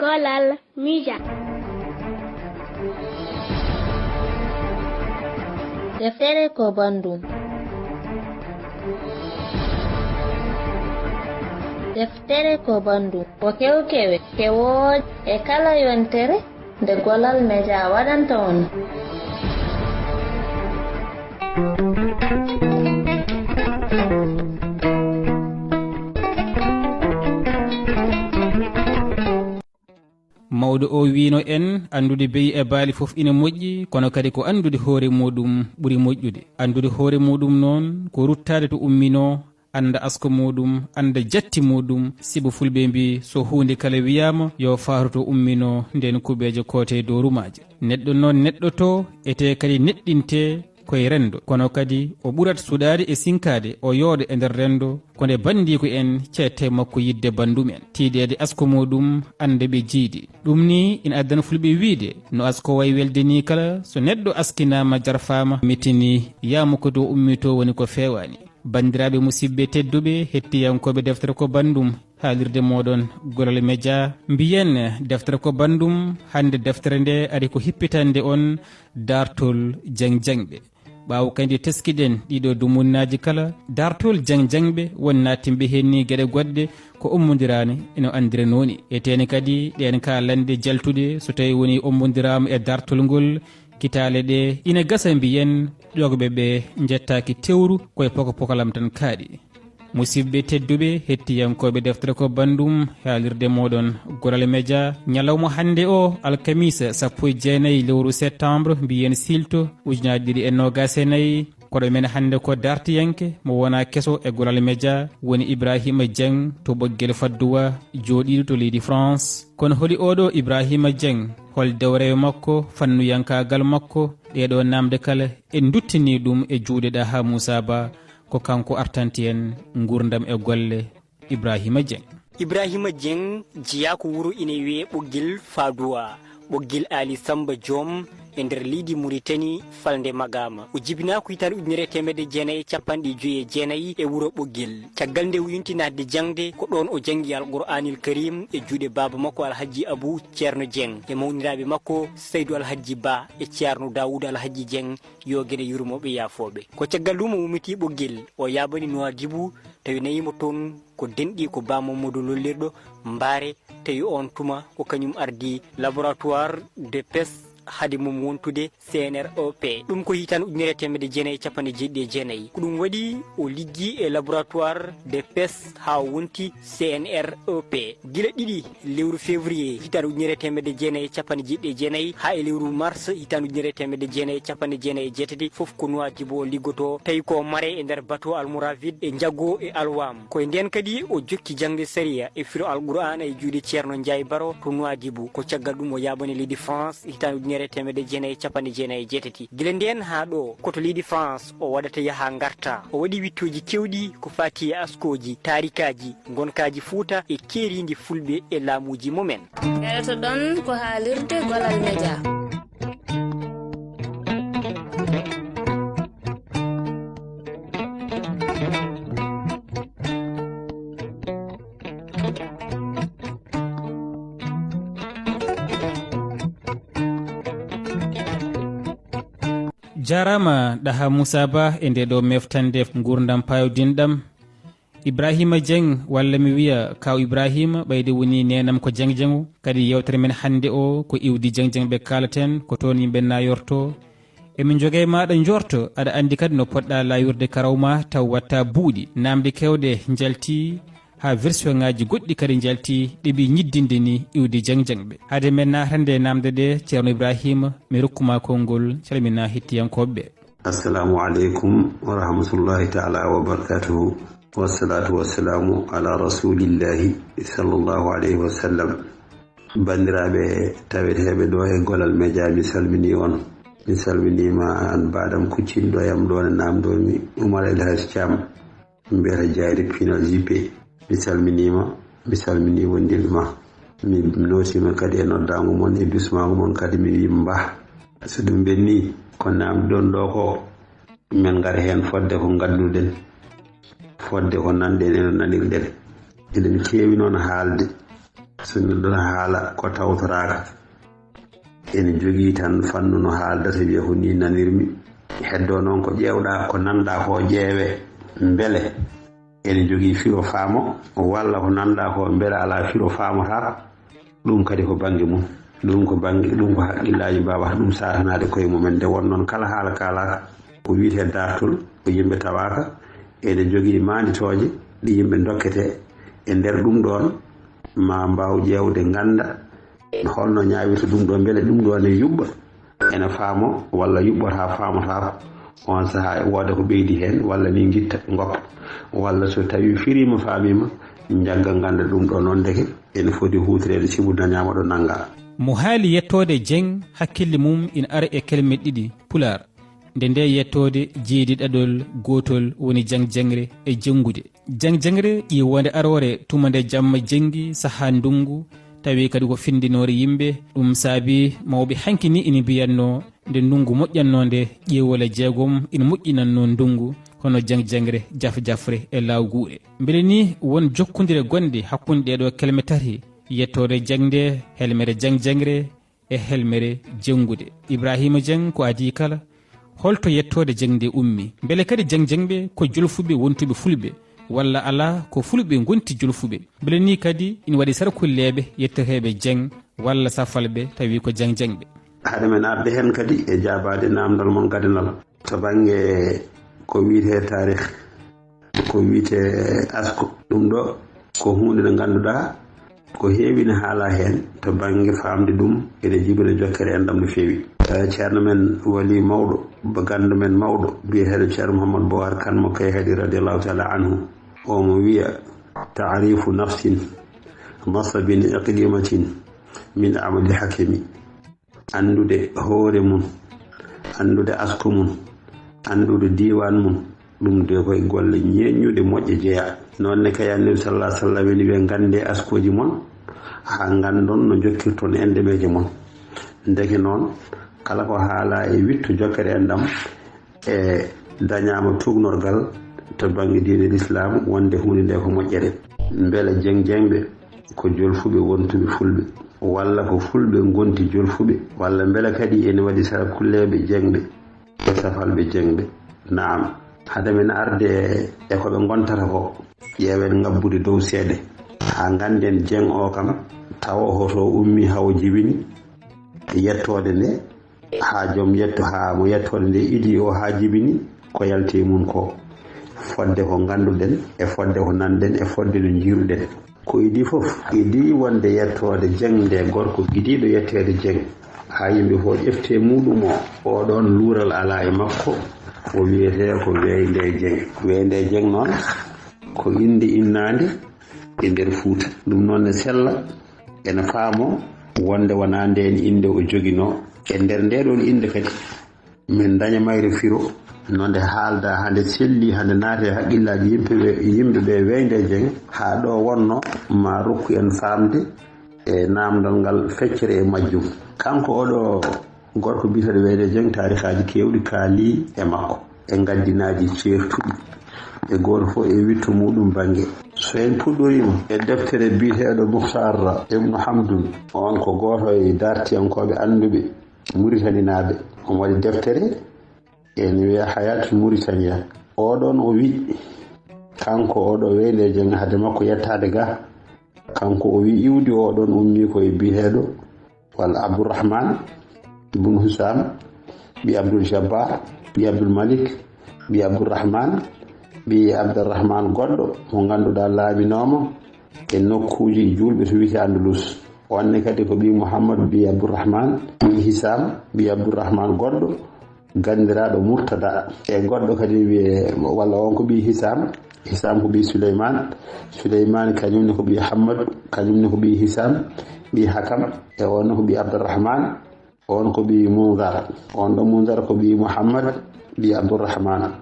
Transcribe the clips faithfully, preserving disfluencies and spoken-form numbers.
Golal Mija. Deftere ko banndum. Deftere ko banndum. Ko kewkewe, kewooje e kala yontere nde Golal Mija waɗanta on. Mawɗo o wiino en, anndude beyi e baali fof ina moƴƴi, kono kadi ko anndude hoore muuɗum ɓuri moƴƴude. Anndude hoore muuɗum noon ko ruttaade to umminoo, annda asko muuɗum, annda jatti muuɗum, sibu fulɓe mbii, so huunde kala wiyaama, yo faatu to umminoo, ndeen kuɓeeje koote e dow rumaaji. Neɗɗo noon neɗɗoto, etee kadi neɗɗinte, koye renndo, kono kadi o ɓurat suɗaade e sinkaade, o yooɗa e nder renndo, ko nde banndiiko en ceette makko yiɗde banndum en, tiiɗeede asko muuɗum, annda ɓe jiidi. Ɗum nii ina addana fulɓe wiyde, no asko wayi welde nii kala, so neɗɗo askinaama, jarfaama, mitini, yaamu ko to ummitoo woni ko feewaani. Banndiraaɓe musidɓe tedduɓe, hettiyankooɓe deftere ko banndum, haalirde mooɗon Golal Mija, mbiyen deftere ko banndum, hannde deftere nde ari ko hippitande on daartol jang-jangɓe. Ɓaawo kadi teskiɗen ɗiɗo dumunnaaji kala, daartol jang-jangɓe won naattinɓe heen ni geɗe goɗɗe ko ummondiraani ino anndiranoo ni. Eteene kadi ɗeen kaalande jaltuɗe so tawi woni ummondiraama e daartol ngol, kitaale ɗe ina gasa mbiyen ƴoogɓe ɓe njettaaki tewru koye poko-pokolam tan kaaɗi. Musidɓe tedduɓe, hettiyankooɓe deftere ko banndum haalirde mooɗon Golal Mija, ñalawma hannde o, alkamiisa sappo e jeenayi lewru septembre, mbiyen silto, ujunaaji ɗiɗi e noogaas e nayi. Koɗo men hannde ko dartiyanke mo wonaa keso e Golal Mija, woni Ibrahima Dieng to Ɓoggel Fadduwa, jooɗiiɗo to leydi France. Kono holi oɗo Ibrahima Dieng? Hol dewrewe makko, fannuyankaagal makko? Ɗeeɗo naamde kala en nduttini ɗum e juuɗe Ɗaha Moussa Ba, ko kanko artanti en nguurndam e golle Ibrahima Dieng. Ibrahima Dieng jeyaa ko wuro ina wiyee Ɓoggel Faduwa, Ɓoggel Aali Sammba Joom e nder leydi Muritani, falnde Magaama. O jibinaa ko hitaande ujunere e teemedde jeenayi e capanɗe joyi e jeenayi e wuro Ɓoggel. Caggal nde o yonti naatde jaŋde, ko ɗoon o janngi Alqur'aanil Kariim e juuɗe baaba makko Alhajji Abu Ceerno Dieng e mawniraaɓe makko Saydu Alhajji Ba e Ceerno Daawuda Alhajji Dieng, yo Geno yurmo ɓe yaafoo ɓe. Ko caggal ɗum o ummitii Ɓoggel, o yaaɓani Nuwaadibu, tawi nayiima toon ko denɗi ko Ba Mamadou lollirɗo Mbaare, tawi oon tuma ko kañum ardii laboratoire de pêche hade mum wontude C N R O P. Ɗum ko hitaande ujunere e teemedde jeenayi e capanɗe jeeɗiɗi e jeenayi. Ko ɗum waɗi o liggii e laboratoire de pêche haa o wonti C N R O P. Gila ɗiɗi lewru février hitaande ujunere e teemedde jeenayi e capanɗe jeeɗiɗi e jeenayi haa e lewru mars hitaande ujunere e teemedde jeenayi e capanɗe jeenayi e jeetati, fof ko Nuwaadibu o liggotoo, tawi ko mare e nder bateau Almoravid e Njago e Alwam. Ko e ndeen kadi o jokki jaŋde sariya e firo Alqur'aana e juuɗe Ceerno Njaay Baro to Nuwaadibu. Ko caggal ɗum o yaaɓani leydi France hitaande ujunere e teemedde jeenayi e capanɗe jeenayi e jeetati. Gila ndeen haa ɗo, ko to leydi France o waɗata yaha ngarta. O waɗi wiɗtooji keewɗi ko faati e askooji, taarikaaji, ngonkaaji Fuuta e keeriindi Fulɓe e laamuuji mumen. Heɗotoɗon ko haalirde Golal Media. Jaaraama Ɗaha Moussa Ba e nde ɗo meftande nguurndam paayodinɗam. Ibrahima Dieng, walla mi wiya Kaaw Ibrahima, ɓayde woni neenam ko Dieng Dieng o. Kadi yeewtere men hannde o ko iwdi Dieng Dieng ɓe kaalaten, ko toon yimɓe naayorto. Emin njoga e maaɗa njoorto, aɗa anndi kadi no poɗɗa laawirde karaw ma taw watta buuɗi. Naamnde keewɗe njalti, haa version ŋaaji goɗɗi kadi njalti, ɗe mbi ñiddinde ni iwdi Dieng Dieng ɓe. Hade men naatande e naamnde ɗe, Ceerno Ibrahima, mi rokkuma konngol, calmina hettiyankooɓe ɓe. Assalamu aleykum wa rahmatullahi taala wa barakatuhu. Wassalatu wassalamu ala rasulillahi sallallahu alayhi wa sallam. Banndiraaɓe taweteeɓe ɗo e Golal Media, mi salmini on. Mi salminima an baɗam kuccinɗo yam ɗo ne namdomi, Oumar El Hadj Thiam. Mbiyata Jayri Pinal J P. Mi salminima, mi salmini wondiɓe ma. Mi notima kadi e noddago mon e bismago mon kadi mi wi mbah. So ɗum ɓenni, ko namdoɗon ɗo ko, min ngara heen fodde ko ngadduɗen, fodde ko nanɗen eno nanirɗen. Eɗen keewi noon haalde. So neɗɗo na haala ko tawtoraaka, ene jogii tan fannu no haaldata, wiya ko nii nanirmi. Heddoo noon ko ƴeewɗaa, ko nanɗaa ko ƴeewee. Mbele ene jogii firo faamo, walla ko nanɗaa ko mbele alaa firo faamotaako? Ɗum kadi ko bannge mum. Ɗum ko bannge, ɗum ko haqqillaaji mbaawata ɗum saatanaade koye mumen. Nde won noon kala haala kaalaaka, ko wiyetee daartol, ko yimɓe tawaaka, ene jogii maanditooje ɗe yimɓe ndokketee. E nder ɗum ɗoon, ma mbaaw ƴeewde, ngannda holno ñaawirta ɗum ɗo, mbele ɗum ɗo ne yuɓɓa, ene faamo walla yuɓɓata, faamotaako. On sahaa e wooda ko ɓeydi heen, walla ni ngitta, ngoppa, walla so tawi firiima, faamiima, njagga, ngannda ɗum ɗo noon ndeke ene foti huutoreede, sibu dañaama ɗo nannga. Mo haali yettoode Jeŋ, hakkille mum ina ara e kelme ɗiɗi Pulaar. Nde nde yettoode jeeɗiɗaɗol gootol woni jaŋ-jaŋre e jenngude. Jaŋ-jaŋre ƴiwoonde aroore tuma nde jamma jenngi sahaa ndunngu, tawi kadi ko findinoore yimɓe. Ɗum saabi mawɓe hanki ni ina mbiyatno nde ndunngu moƴƴatno nde, ƴiwole jeegom ina moƴƴinatno ndunngu, kono jaŋ-jaŋre jaf-jafre e lawguure. Mbele ni won jokkondire gonɗe hakkunde ɗee ɗo kelme tati, yettoode jaŋde, helmere jaŋ-jaŋre, e helmere jenngude. Ibraahiima Jeŋ ko adii kala, holto yettoode jaŋde ummi? Mbele kadi jaŋ-jaŋɓe ko jolfuɓe wontuɓe fulɓe, walla alaa ko fulɓe ngonti jolfuɓe? Mbele ni kadi ina waɗi sarkulleeɓe yetteteeɓe Jeŋ walla safalɓe tawi ko jaŋ-jaŋɓe? Haade men arde heen kadi e jaabaade naamndal mon gadanal to bannge ko wiyetee taarih. Ko wiyetee asko. Ɗum ɗo ko huunde nde ngannduɗaa ko heewi ne haalaa heen to bannge faamde ɗum, ene jibina jokkere enɗam no feewi. Eh, ceerno men wali mawɗo, ba ganndo men mawɗo, biyeteeɗo Ceerno Mouhammad Boubacar Kane mo Kayhadi radiyallahu taala anhu, o mo wiya: "Taarifu nafsin, nasabin, iqlimatin min amali hakimi." Anndude hoore mum, anndude asko mum, anndude diiwaan mum, ɗum de koye golle ñeeññuɗe moƴƴe jeyaa. Noon ne kay Annabi sallallahu alaihi wasallam ene wiya: "Nganndee askooji mon, haa nganndon no njokkirton enɗemeeje mon." Ndeke noon, kala ko haalaa e wiɗto jokkere enɗam, e dañaama tuugnorgal to bannge diine Lislaam wonde huunde nde ko moƴƴere. Mbela jaŋ-jaŋɓe ko jolfuɓe wontuɓe fulɓe, walla ko fulɓe ngonti jolfuɓe, walla mbela kadi ene waɗi sarakulleeɓe jaŋɓe e safalɓe jaŋɓe? Naam. Hade men arde e ko ɓe ngontata ko, ƴeewen ngabbude dow seeɗa, haa ngannden Jeŋ o kam, tawa hoto ummi haa o jibini yettoode nde, haa joom yetto, haa mo yettoode nde idii o haa jibini, ko yalti e mum ko, fodde ko ngannduɗen, e fodde ko nanɗen, e fodde no njiiruɗen. Ko idii fof, idii wonde yettoode Jeŋ nde, gorko gidiiɗo yetteede Jeŋ, haa yimɓe fof ƴefti e muɗum o, o ɗoon luural alaa e makko, o wiyetee ko Weynde Jeŋ. Weynde Jeŋ noon, ko innde innaande e nder Fuuta. Ɗum noon ne sella, ene faamoo wonde wonaa ndeen innde o joginoo. E nder ndee ɗoon innde kadi, min ndaña mayre firo, no nde haaldaa, haa nde selli, haa nde naati e haqqillaaji yimɓe ɓe, yimɓe ɓe Weynde Jeŋ, haa ɗo wonno ma rokku en faamde e naamndal ngal feccere e majjum. Kanko oɗo gorko biyeteeɗo Weynde Jeŋ, taarikaaji keewɗi kaalii e makko, e ngaddinaaji ceertuɗi, e gooto fof e wiɗto muɗum bannge. So en puɗɗoriima e deftere biyeteeɗo Muhtar Ibnu Hamdun, on ko gooto e daartiyankooɓe annduɓe Muritaninaaɓe. Omo waɗi deftere, ene wiyee Hayatul Muritaniya. Oɗoon o wi, kanko oɗo Weynde Jeŋ, hade makko yettaade ga, kanko o wi iwdi oɗoon ummi ko e biyeteeɗo walla Abdourahman ibn Husam, ɓii Abdoul Jabbar, ɓii Abdoul Malik, ɓii Abdourahman, ɓii Abdourahman goɗɗo mo ngannduɗaa laaminooma e nokkuuji juulɓe to wiyetee Andalus. On ne kadi ko ɓii Muhammad, ɓii Abdourahman, ɓii Hisam, ɓii Abdourahman goɗɗo, ganndiraaɗo Murtada. E goɗɗo kadi wiyee, walla on ko ɓii Hisam, Hisam ko ɓii Suleyman, Suleyman kañum ne ko ɓii Hammadu, kañum ne ko ɓii Hisam, ɓii Hakam, e on ne ko ɓii Abdourahman, on ko ɓii Mundar, on ɗo Mundar ko ɓii Muhammad, ɓii Abdourahman.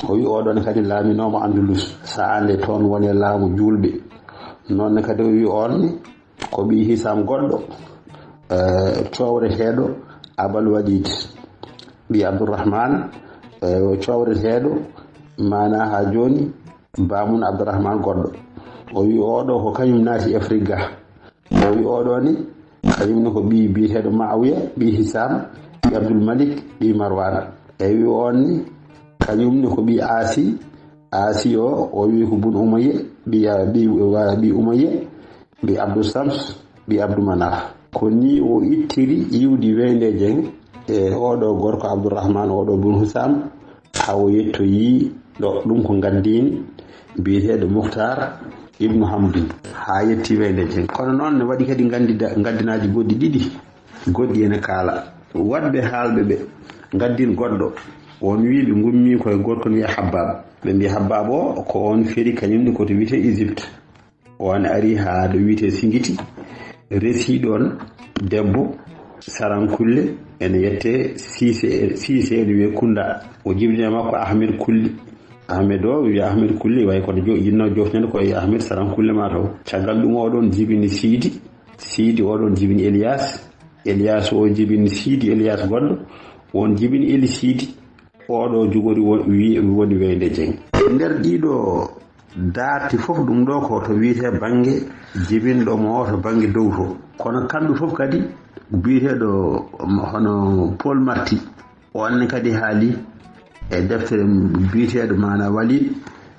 O wi oɗon kadi laaminooma Andalus, sa'aa nde toon woni e laamu juulɓe. Noon ne kadi o wi on ne ko ɓii Hisam goɗɗo, eh, cowreteeɗo Abal Walid, ɓii Abdourahman, eh, cowreteeɗo maanaa haa jooni, baamun Abdourahman goɗɗo. O wi oɗo ko kañum naati Afrique ga. O wi oɗo ni, kañum ni ko ɓii biyeteeɗo Ma'awiya, ɓii Hisam, ɓii Abdul Malik, ɓii Marwan. E wi on ni, kañum ni ko ɓii Asi, Asi o, o wi ko bun Umayya, ɓii, ɓii, ɓii Umayya, ɓii Abdul Sams, ɓii Abdul Manaf. Ko ni o ittiri iwdi weyndeejen e oɗo gorko Abdurrahman, oɗo bun Hisam, haa o yettoyi ɗo. Ɗum ko ngaddiin biyeteeɗo Muhtar Ibnu Hamdin, haa yetti weyndeejen. Kono noon ne waɗi kadi nganndi-, ngaddinaaji goɗɗi ɗiɗi, goɗɗi ene kaala. Waɗɓe haalɓe ɓe, ngaddiin goɗɗo, on wii ɓe ngummi koye gorko wiyee Habbab. Ɓe mbii Habbab o, ko on feri kañum ne ko to wiyetee Égypte. O an ari haa ɗo wiyetee Singiti, resi ɗoon debbo Sarankulle, ene yettee Siise, Siise ene wiyee Kunda. O jibini e makko Ahmed Kulli. Ahmed o, wiya Ahmed Kulli, way kono jo-, jinno jofnande ko e Ahmed Sarankulle ma taw. Caggal ɗum o ɗoon jibini Siidi, Siidi o ɗoon jibini Elias, Elias o jibini Siidi Elias goɗɗo, on jibini Eli Siidi. Oɗo jogori wo-, wi-, woni weynde Jeng. E nder ɗiɗo daarti fof, ɗum ɗo ko to wiyetee bannge jibinɗo mo to bannge dow to. Kono kamɓe fof kadi biyeteeɗo hono Paul Marty, o anne kadi haali e deftere biyeteeɗo maana Walid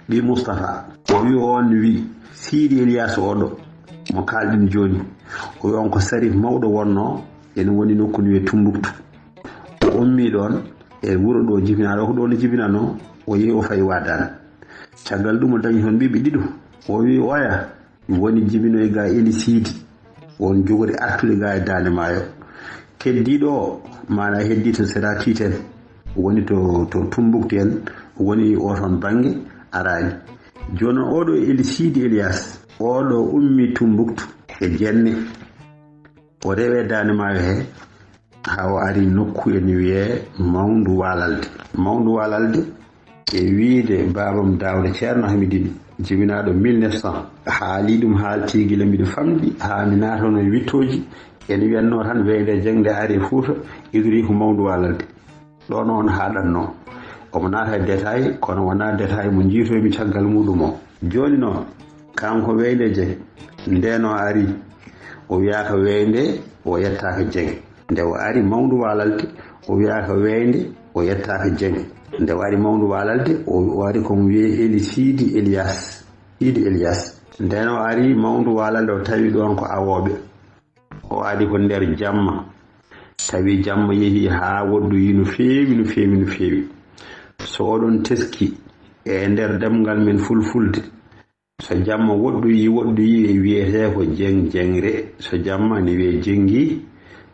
ɓi Mustapha. O wi, o on wi Siidi Elias oɗo mo kaalɗen jooni. O wi on ko Sarif mawɗo wonno, ene woni nokku no wiyee Tumbuktu. O ummi ɗoon e wuro ɗo jibinaa ɗo, ko ɗo no jibinanoo, o yehi o fayi Waadaan. Caggal ɗum o dañi toon ɓiɓɓe ɗiɗo. O wi oya woni jibinoye ga Eli Siidi, on jogori artude ga e Daande Maayo. Keddiiɗo o, maana heddii to Sera Tiiten, woni to, to Tumbuktu en, woni o toon bannge araani. Jooni oɗo Eli Siidi Elias, oɗo ummi Tumbuktu e Jenne. O rewe Daande Maayo he, haa o ari nokku ene wiyee Mawndu Waalalde. Mawndu Waalalde, e wiyde baabam Daawda Ceerno Hamidin, jibinaaɗo mille neuf cent, haali ɗum haalti gila mbiɗo famɗi, haa mi naatano e wittooji, ene wiyatnoo tan weynde Jeng nde ari e Fuuta, idori ko Mawndu Waalalde. Ɗo noon haaɗatnoo. Omo naata e détail, kono wonaa détail mo njiitoymi caggal muuɗum o. Jooni noon, kanko weynde Jeng, ndeen o ari, o wiyaaka weynde, o yettaaka Jeng. Nde o ari Mawndu Waalalde, o wiyaaka weynde, o yettaaka Jeng. Nde o ari Mawndu Waalalde, o, o ari ko mo wiyee Eli Siidi Elias, Siidi Elias. Ndeen o ari Mawndu Waalalde, o tawi ɗoon ko awooɓe. O ari ko nder jamma, tawi jamma yehi haa woɗɗoyi no feewi, no feewi, no feewi. So oɗon teski e nder ɗemngal men fulfulde, so jamma woɗɗoyi, woɗɗoyi e wiyetee ko jeng jengre, so jamma ne wiyee jengi,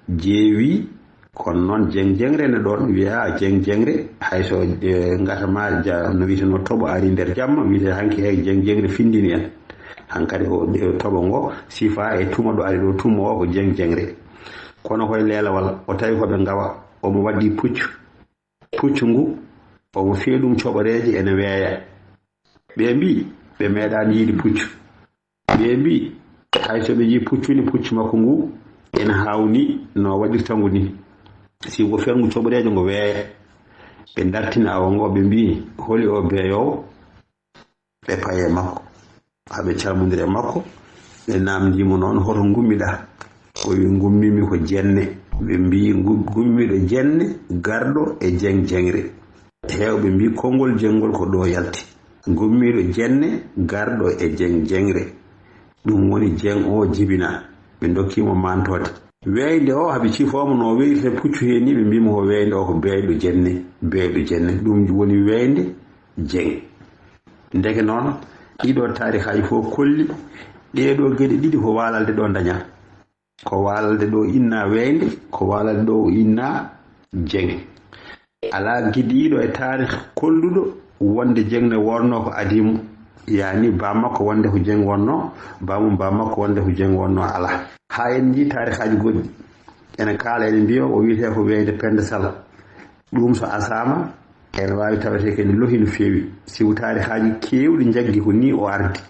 jeewi, kono noon jeng jengre ne ɗoon wiyaa jeng jengre, hay so, eh, ngata ma ja-, no wiyetenoo toɓo ari nder jamma, wiyetee hanki hay jeng jengre findini en. Hankadi ko, eh, toɓo ngo sifa e tuma ɗo ari ɗo, tuma o ko jeng jengre. Kono koye leelawal, o tawi ko ɓe ngawa, omo waɗɗi puccu. Puccu ngu, omo fiya ɗum coɓoreeje ene weeya. Ɓe mbii, ɓe meeɗaani yiide puccu. Ɓe mbii, hay so ɓe njii puccu ni, puccu makko ngu ene haawni no waɗirta ngu ni. Si ngu ferngu coɓoreejo, ngo weeya. Ɓe ndartina awa ngo, ɓe mbii, holi o beeyoowo? Ɓe payi e makko, haa ɓe calmondiri e makko, ɓe naamndii mo noon, hoto ngummiɗaa? O wi, ngummiimi ko Jenne. Ɓe mbii, ngu-, ngummiiɗo Jenne, garɗo e jeng jengre. Heewɓe mbii, konngol jengol ko ɗo yalti. Ngummiiɗo Jenne, garɗo e jeng jengre. Ɗum woni jeng o jibinaa. Ɓe ndokki mo maantoode. Weeynde o, haa ɓe cifoo mo no weeyrata puccu hee ni, ɓe mbii mo ko weeynde o ko beeyɗo Jenne, beeyɗo Jenne. Ɗum woni weeynde jeng. Ndeke noon, ɗiɗo taarikaaji fof kolli, ɗee ɗoo geɗe ɗiɗi ko Waalalde ɗo dañaa. Ko Waalalde ɗo inna weeynde, ko Waalalde ɗo inna jeng. Alaa gidiiɗo e taarih kolluɗo wonde jeng ne wonno ko adiimu, yaani baa makko wonde ko jeng wonno, baamum baa makko wonde ko jeng wonno, alaa. Haa en njii taarihaaji goɗɗi, ene kaala, ene mbiya o wiyetee ko weeynde Penda Sal. Ɗum so asaama, ene waawi tawetee ko ene lohi no feewi, sibu taarihaaji keewɗi njaggi ko nii o ardi.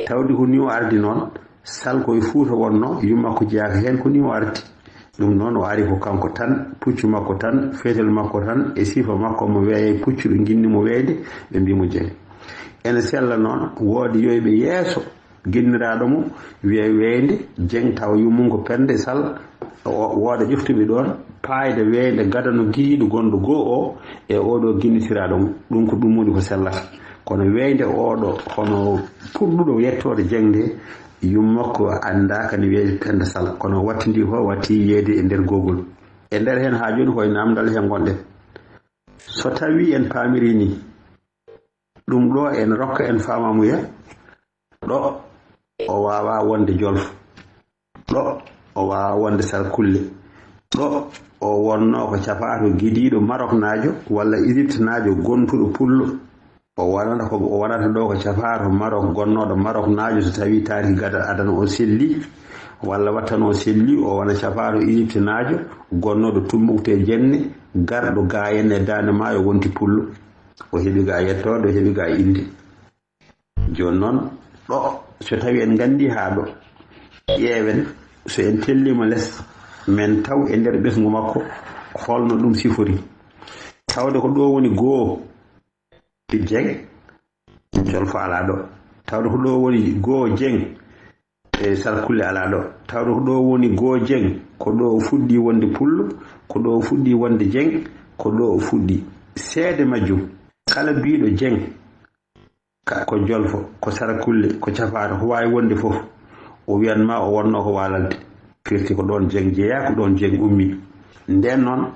Tawde ko nii o ardi noon, Sal ko e Fuuta wonno, yumma makko jeyaaka heen, ko nii o ardi. Ɗum noon o ari ko kanko tan, puccu makko tan, fetel makko tan, e sifa makko mo weeya e puccu, ɓe nginni mo weeynde, ɓe mbii mo jeng. Ene sella noon, woodi yoyɓe yeeso, Ginniraaɗo mo wiye Weeynde Jeŋ, tawa yummum ko Pennde Sal. O wooda ƴeftuɓe ɗoon paayde Weeynde gadano gihiiɗo gonɗo goo o e oo ɗoo ginnitiraaɗo mo. Ɗum ko ɗum woni ko sellata. Kono Weeynde oo ɗoo, hono puɗɗuɗo yettoode Jeŋ nde, yummakko anndaaka ne wiyee Pennde Sal. Kono wattindii ko watti yiyeede e nder Google. E nder heen haa jooni ko e naamndal he ngonɗen. So tawii en paamirii nii, ɗum ɗoo en rokka en faamamuya, ɗo o waawaa wonde Jolfo, ɗo o waawaa wonde Sarkulle, ɗo o wonnoo ko capaato gidiiɗo Maroknaajo walla Ijiptinaajo gontuɗo Pullo. O wonata ko, o wonata ɗo ko capaato Marok, gonnooɗo Maroknaajo, so tawii taariki gadano adano o selli, walla wattano o selli, o wona capaato Ijiptinaajo gonnooɗo Tummbuktu e Jenne, garɗo gaa en e Daande Maayo, wonti Pullo. O heɓi gaa yettoode, o heɓi gaa innde. Jooni noon, ɗo so tawii en nganndii haa ɗo, ƴeewen, so en telliima les, men taw e nder ɓesngu makko holno ɗum sifori. Tawde ko ɗo woni goo Jeŋ, Jolfo alaa ɗo. Tawde ko ɗo woni goo Jeŋ, e Sarkulle alaa ɗo. Tawde ko ɗo woni goo Jeŋ, ko ɗo o fuɗɗii wonde Pullo, ko ɗo o fuɗɗii wonde Jeŋ, ko ɗo o fuɗɗii. Seede majjum, kala biiɗo Jeŋ, ka, ko Jolfo, ko Sarkulle, ko capaato, ko waawi wonde fof, o wiyan ma o wonnoo ko Waalalde. Firti ko ɗoon Jeŋ jeyaa, ko ɗoon Jeŋ ummii. Ndeen noon,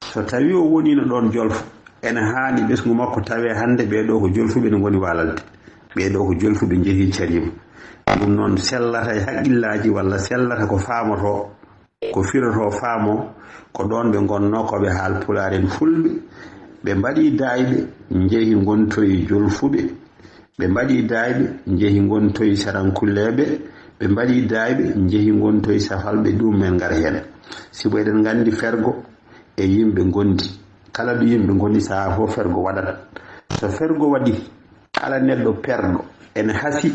so tawii o woniino ɗoon Jolfo, ene haani ɓesngu makko tawee hannde ɓee ɗoo ko Jolfuɓe, ene ngoni Waalalde. Ɓee ɗoo ko Jolfuɓe, njehii cariima. Ɗum noon sellata e haqqillaaji walla sellata ko faamotoo, ko firotoo faamoo, ko ɗoon ɓe ngonnoo ko ɓe Haal Pulaar en Fulɓe. Ɓe mbaɗii daayɓe, njehi ngontoyi Jolfuɓe. Ɓe mbaɗii daayɓe, njehi ngontoyi Sarankulleeɓe. Ɓe mbaɗii daayɓe, njehi ngontoyi Safalɓe. Ɗum men ngara heen. Sibu eɗen nganndi fergo e yimɓe ngondi. Kala ɗo yimɓe ngoni, sahaa fof fergo waɗat. So fergo waɗi, kala neɗɗo perɗo ene hasi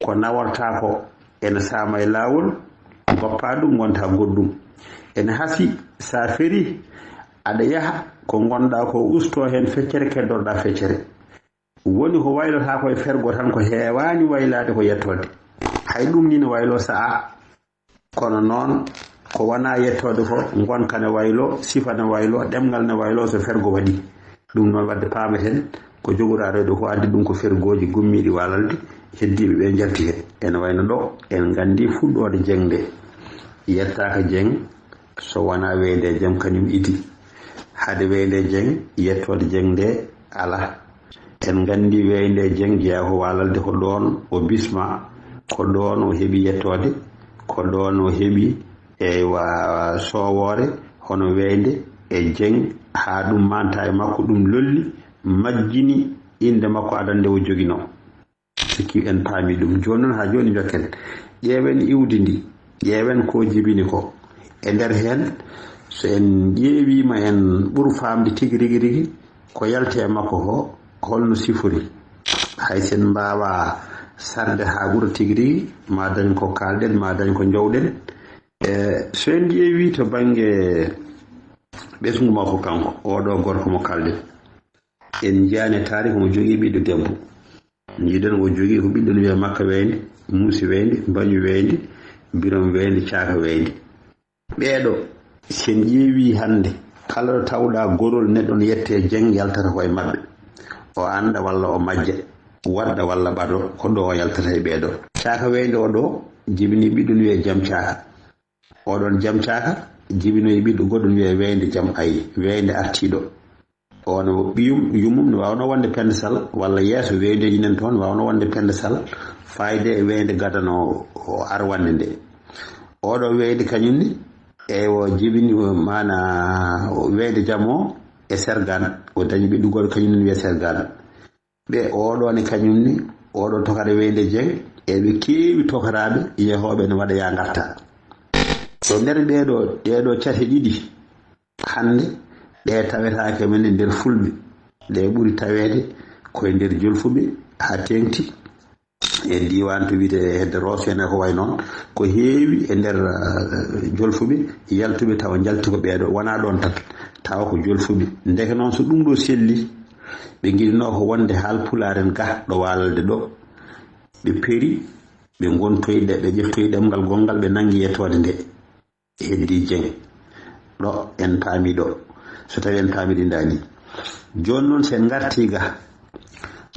ko nawortaa ko, ene saama e laawol, ngoppaa ɗum, ngontaa goɗɗum. Ene hasi, so a ferii, aɗa yaha, ko ngonɗaa ko ustoo heen feccere, keddorɗaa feccere. Woni ko waylotaa ko e fergo tan, ko heewaani waylaade ko yettoode. Hay ɗum nii ne wayloo sa'a. Kono noon, ko wonaa yettoode ko, ngonka ne wayloo, sifa ne wayloo, ɗemngal ne wayloo so fergo waɗi. Ɗum noon waɗde paameten, ko jogoraaɗo ɗo ko addi ɗum ko fergooji gummiiɗi Waalalde, heddiiɓe ɓe njalti heen. Ene wayno ɗo, en nganndi fuɗɗoode Jeŋ nde. Yettaaka Jeŋ, so wonaa Weeynde Jeŋ kañum idi. Hade Weeynde Jeŋ, yettoode Jeŋ nde alaa. En nganndi Weeynde Jeŋ jeyaa ko Waalalde, ko ɗoon o bismaa, ko ɗoon o heɓi yettoode, ko ɗoon o heɓi, eywa, soowoore, hono Weeynde e Jeŋ, haa ɗum manta e makko, ɗum lolli, majjini innde makko adannde o joginoo. Sikki en paami ɗum. Jooni noon, haa jooni njokken. Ƴeewen iwdi ndi, ƴeewen ko jibini ko. E nder heen, so en ƴeewiima, en ɓur faamde tigi rigi rigi ko yalti e makko ko, holno sifori. Hay so en mbaawaa sarde haa ɓura tigi rigi, ma dañ ko kaalɗen, ma dañ ko njowɗen. E, so en ƴeewii to bannge ɓesngu makko kanko, oo ɗoo gorko mo kaalɗen, en njiyaani e taariik omo jogii ɓiɗɗo debbo. Njiiɗen o jogii ko ɓiɗɗo no wiyee Makka Weeynde, Muusi Weeynde, Mbañu Weeynde, Birom Weeynde, Caaka Weeynde. Ɓee ɗoo, si en ƴeewii hannde, kala ɗo tawɗaa gorol neɗɗo no yettee Jeŋ, yaltata ko e maɓɓe. O annda walla o majja, waɗɗa walla ɓado, ko ɗo o yaltata e ɓee ɗoo. Caaka Weeynde o ɗo jibinii ɓiɗɗo no wiyee Jam Caaka. Oɗon Jam Caaka jibinoyi ɓiɗɗo goɗɗo no wiyee Weeynde Jam Ayi, Weeynde artiiɗo. On o ɓiyum, yummum ne waawno wonde Penda Sal, walla yeeso weeyndeeji nan toon waawno wonde Penda Sal, faayde e weeynde gadano o arwande nde. Oɗo weeynde kañum ne, e o jibini, o maana, o weeynde Jam o e Sergaan, o dañi ɓiɗɗo goɗɗo kañum ne wiyee Sergaan. Ɓe oɗo ne kañum ne, oɗo tokare weeynde Jeŋ, e ɓe keewi tokaraaɓe yehooɓe ne waɗa yaa ngarta. E nder ɓee ɗoo, ɗee ɗoo cate ɗiɗi, hannde ɗe tawetaake men e nder Fulɓe. Ɗe ɓuri taweede ko e nder Jolfuɓe haa teeŋti. E diiwaan to wiyetee hedde Roos en e ko wayi noon, ko heewi e nder, eh, Jolfuɓe, yaltuɓe tawa njalti ko ɓee ɗoo, wonaa ɗoon tan, tawa ko Jolfuɓe. Ndeke noon so ɗum ɗoo selli, ɓe ngiɗnoo ko wonde Haal Pulaar en ga ɗo Waalalde ɗoo. Ɓe peri, Ɓe ngontoyi ɗe, ɓe ƴeftoyi ɗemngal gonngal, ɓe nanngi yettoode nde. Heddi Jeŋ. Ɗo en paami ɗo. So tawi en paami ɗi ndaani. Jooni noon so en ngartii ga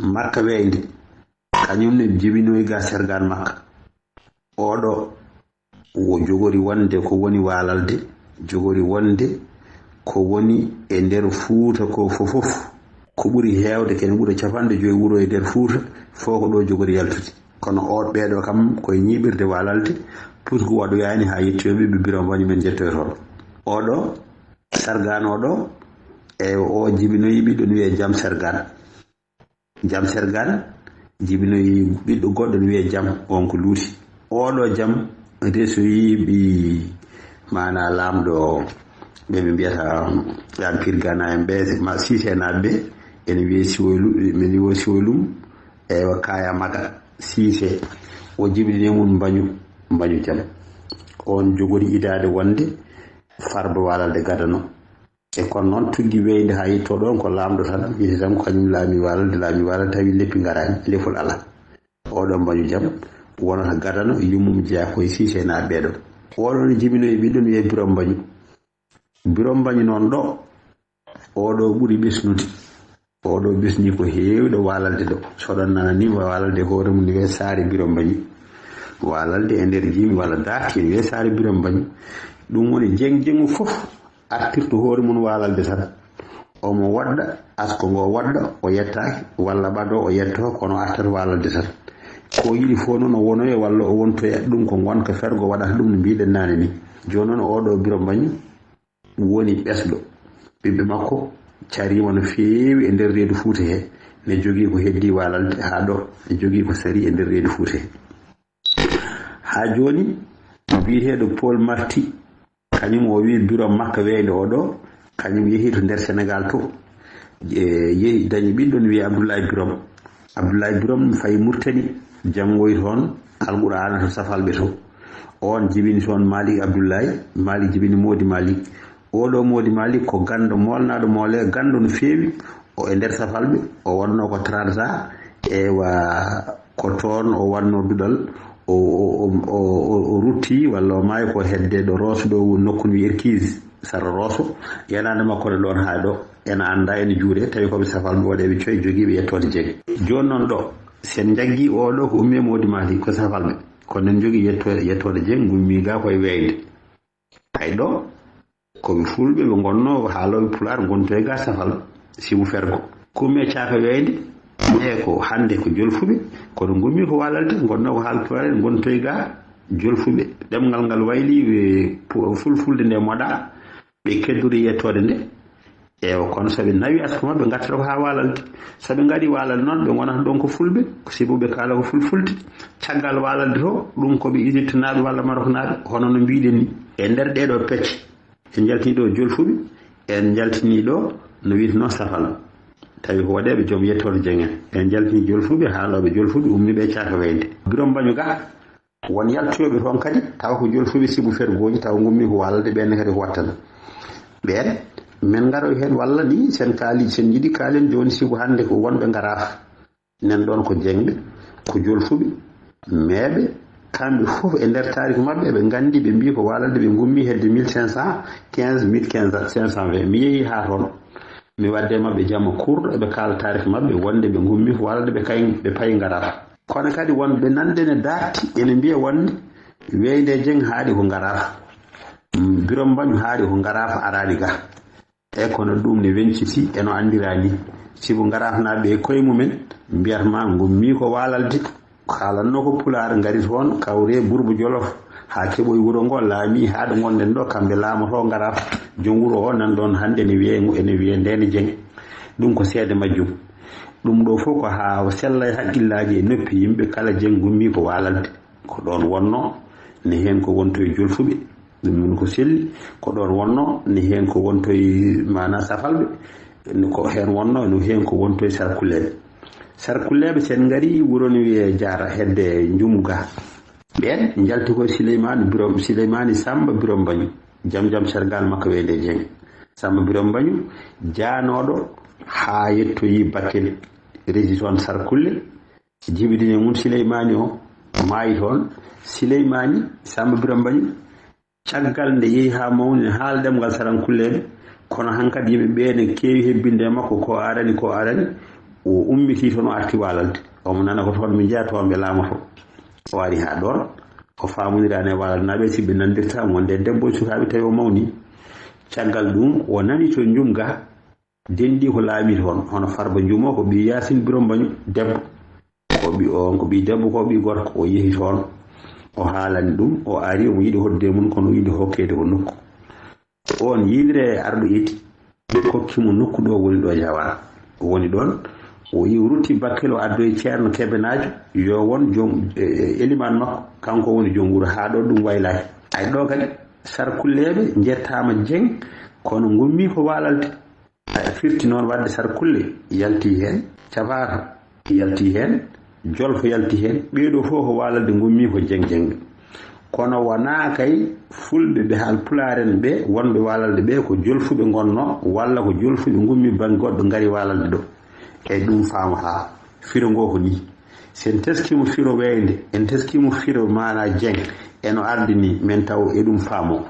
Makka weeynde, kañum ne jibinoyi ga sergaan Makka. Oɗo wo jogori wonde ko woni waalalde, jogori wonde ko woni e nder Fuuta ko fof fof. Ko ɓuri heewde, kene ɓura capanɗe joyi wuro e nder Fuuta, fof ko ɗo jogori yaltude. Kono o, ɓeeɗo kam koye ñiiɓirde waalalde, puusgu waɗoyaani haa yettoyooɓe ɓe Biro Mbañu men njettoytoo. Oɗo sargaan oɗo, e o jibinoyi ɓiɗɗo no wiyee Jam Sergaan. Jam Sergaan jibinoyi ɓiɗɗo goɗɗo no wiyee Jam, on ko luuti. Oɗo Jam resoyi ɓi maana laamɗo ɓe ɓe mbiyata ɗan Pirgana en ɓe, ma Siise naaɓe ɓe, ene wiyee Siwoy Lu-, mi wiyee Siwoy Lum, eywa, Kaya Maga Siise. O jibini e mum Mbañu, Mbañu Jam. On jogori idaade wonde farba waalalde gadano. E kono noon tuggi weeynde haa yetto ɗoon ko laamɗo tan, wiyete tan ko kañum laami waalalde, laami waalalde, tawi leppi ngaraani, lefol alaa. Oɗo Mbañu Jam wonata gadano, yummum jeyaa koye Siise naaɓe ɓeeɗo. Oɗo ne jibinoyi ɓiɗɗo no wiyee Biro Mbañu. Biro Mbañu noon ɗo, oɗo ɓuri ɓesnude. Oɗo ɓesni ko heewɗo waalalde ɗo. So oɗon nana ni, waalalde hoore mum ne wiyee Saare Biro Mbañu. Waalalde e nder jimi walla daarti ne wiyee Saare Biro Mbañu. Ɗum woni Jeŋ Jeŋu fof artirta hoore mum waalalde tan. Omo waɗɗa, asko ngo waɗɗa, o yettaaki, walla ɓado o yetto, kono artata waalalde tan. Ko yiɗi fof noon o wonoya walla o wontoya, ɗum ko ngonka fergo waɗata ɗum no mbiɗen naane ni. Jooni noon oɗo Biro Mbañu woni ɓesɗo. Ɓiɓɓe makko cariima no feewi e nder reedu Fuuta he. Ne jogii ko heddii waalalde haa ɗo, ne jogii ko sarii e nder reedu Fuuta he. Haa jooni, biyeteeɗo Paul Marty, kañum o wii Biro Makka weeynde oɗo, kañum yehi to nder Senegaal to. E, yehi dañi ɓiɗɗo no wiyee Abdoulaye Birom. Abdoulaye Birom fayi Murtani, janngoyi toon Alqur'aana to Safalɓe to. Oon jibini toon Malik Abdoulaye, Malik jibini Moodi Malik. Oɗo Moodi Malik ko ganndo moolnaaɗo moole, ganndo no feewi. O e nder Safalɓe, o wonnoo ko Trarza, ewa, ko toon o wannoo duɗal, o, o, o, o, o, o rutti, walla o maayi ko hedde ɗo Rooso ɗo, nokku no wiyee Erkiis, sara Rooso. Yanaande makko ne ɗoon haa ɗo, ena anndaa, ena juuree, tawi ko ɓe Safalɓe waɗeeɓe coy jogiiɓe yettoode Jeŋ. Jooni noon ɗo, so en njaggii oo ɗo ko ummii e Moodi Malik, ko Safalɓe. Kono en njogii yetto-, yettoode Jeŋ, ngummii ga koye weeynde. Hay ɗo, ko ɓe Fulɓe ɓe ngonnoo haalooɓe Pulaar, ngontoyi ga Safal, sibu fergo. Ko ummii e caaka weeynde, ɓee ko hannde ko Jolfuɓe, kono ngummii ko waalalde, ngonnoo ko haal Pulaar, ngontoyi ga Jolfuɓe. Ɗemngal ngal waylii, ɓe pu-, Fulfulde nde moɗa, ɓe keddori yettoode nde. Eewa, kono so ɓe nawi asko maɓɓe, ngattata ko haa waalalde. So ɓe ngarii waalalde noon, ɓe ngonata ɗoon ko Fulɓe, sibu ɓe kaala ko Fulfulde. Caggal waalalde to, ɗum ko ɓe Ijiptenaaɓe walla Maroknaaɓe, hono no mbiɗen ni. E nder ɗee ɗoo pecce, en njaltinii ɗo Jolfuɓe, en njaltinii ɗo no wiyetenoo Safal. Tawi ko waɗeeɓe joom yettoode Jeŋ en. En njaltinii Jolfuɓe, haalooɓe Jolfuɓe, ummiiɓe e caaka weeynde. Biro Mbañu ga, won yaltoyooɓe toon kadi, tawa ko Jolfuɓe sibu fergooji, tawa ngummii ko waalalde, ɓeen ne kadi ko wattana. Ɓeen, men ngaroy heen walla ni, sen kaali, sen njiɗi kaalen jooni sibu hannde ko wonɓe ngaraaf. Nen ɗoon ko Jeŋɓe, ko Jolfuɓe, Meeɓe, kamɓe fof e nder taariku maɓɓe, eɓe nganndi, ɓe mbii ko waalalde, ɓe ngummii hedde mille cinq cent quinze, mille quinze, cinq cent vingt. Mi yehii haa toon, mi waɗde e maɓɓe jamma kuurɗo, eɓe kaala taariku maɓɓe, wonde ɓe ngummii ko waalalde, ɓe kay, ɓe payi ngaraaf. Kono kadi wonɓe nanɗe ne daarti, ene mbiya wonde weeynde Jeŋ haaɗi ko ngaraaf. Mm, Biro Mbañu haaɗi ko ngaraaf, araani ga. E kono ɗum ne weñciti e no anndiraa ni. Sibu ngaraafnaaɓe e koye mumen mbiyata ma ngummii ko waalalde. Kaalannoo ko Pulaar, ngari toon, kawree Burbu Jolof, haa keɓoy wuro ngo, laamii haa ɗo ngonɗen ɗo, kamɓe laamotoo ngaraaf. Joom wuro o nan ɗoon hannde ene wiyee, ene wiyee Ndeene Jeŋ. Ɗum ko seede majjum. Ɗum ɗo fof ko haa o sella e hakkillaaji e noppi yimɓe, kala Jeŋ ngummii ko waalalde. Ko ɗoon wonnoo, ne heen ko wontoye Jolfuɓe, ɗum noon ko selli, ko ɗoon wonnoo, ne heen ko wontoye maanaa Safalɓe, ko heen wonnoo, ne heen ko wontoye Sarkulleeɓe. Sarkulleeɓe, so en ngarii wuro no wiyee Jaara, hedde Njumu ga. Ɓeen njalti ko Sileymaani Biro, Sileymaani Sammba Biro Mbañu, Jam Jam Sergal Makka Weeynde Jeŋ. Sammba Biro Mbañu, jaanooɗo haa yettoyii Bakel, resi toon Sarkulle, jibidini e mum Sileymaani o, O maayi toon. Sileymaani Sammba Birom Mbañi, caggal nde yehi haa mawni, ne haala ɗemngal Sarankulleeɓe, kono hankadi yimɓe ɓee ne keewi hebbinde e makko ko arani, ko arani. O ummitii toon, o arti Waalalde. Omo nana ko toon ɓe njeyaa, toon ɓe laamotoo. O ari haa ɗoon, o faamondiraa e Waalalnaaɓe, si ɓe nanndirtaa wonde debbo e sukaaɓe, tawi o mawni. Caggal ɗum, o nani to Njum ga, denɗi ko laami toon, hono Farba Njum o, ko ɓii Yaasin Birom Mbañu, debbo. Ko ɓii, on ko ɓii debbo, ko ɓii gorko, o yehi toon. O haalani ɗum, o ari, omo yiɗi hoɗde e mum, kono o yiɗi hokkeede ko nokku. On yiilire e arɗo Eti, ɓe kokki mo nokku ɗo woni ɗo Jawara. O woni ɗoon, o yi-, o rutti Bakel, o addoyi Ceerno Kebe Naajo, yo won joom, e, e, elimaan makko, kanko woni joom wuro, haa ɗo ɗum waylaaki. Ay ɗo kadi, Sarkulleeɓe njettaama Jeŋ, kono ngummi ko Waalalde. A firti noon waɗde Sarkulle yalti heen, Cafaaka yalti heen, Jolfo yalti heen. Ɓee ɗoo fof ko Waalalde ngummi, ko Jeŋ Jeŋ ɓe. Kono wonaa kay Fulɓe ɓe, Haalpulaar en ɓe wonɓe Waalalde ɓe, ko Jolfuɓe ngonnoo, walla ko Jolfuɓe ngummi bannge goɗɗo, ngari Waalalde ɗo. E ɗum faamataa. Firo ngoo ko nii. So en teskiima firo weeynde, en teskiima firo maanaa Jeŋ, eno ardi nii, men taw e ɗum faamoo.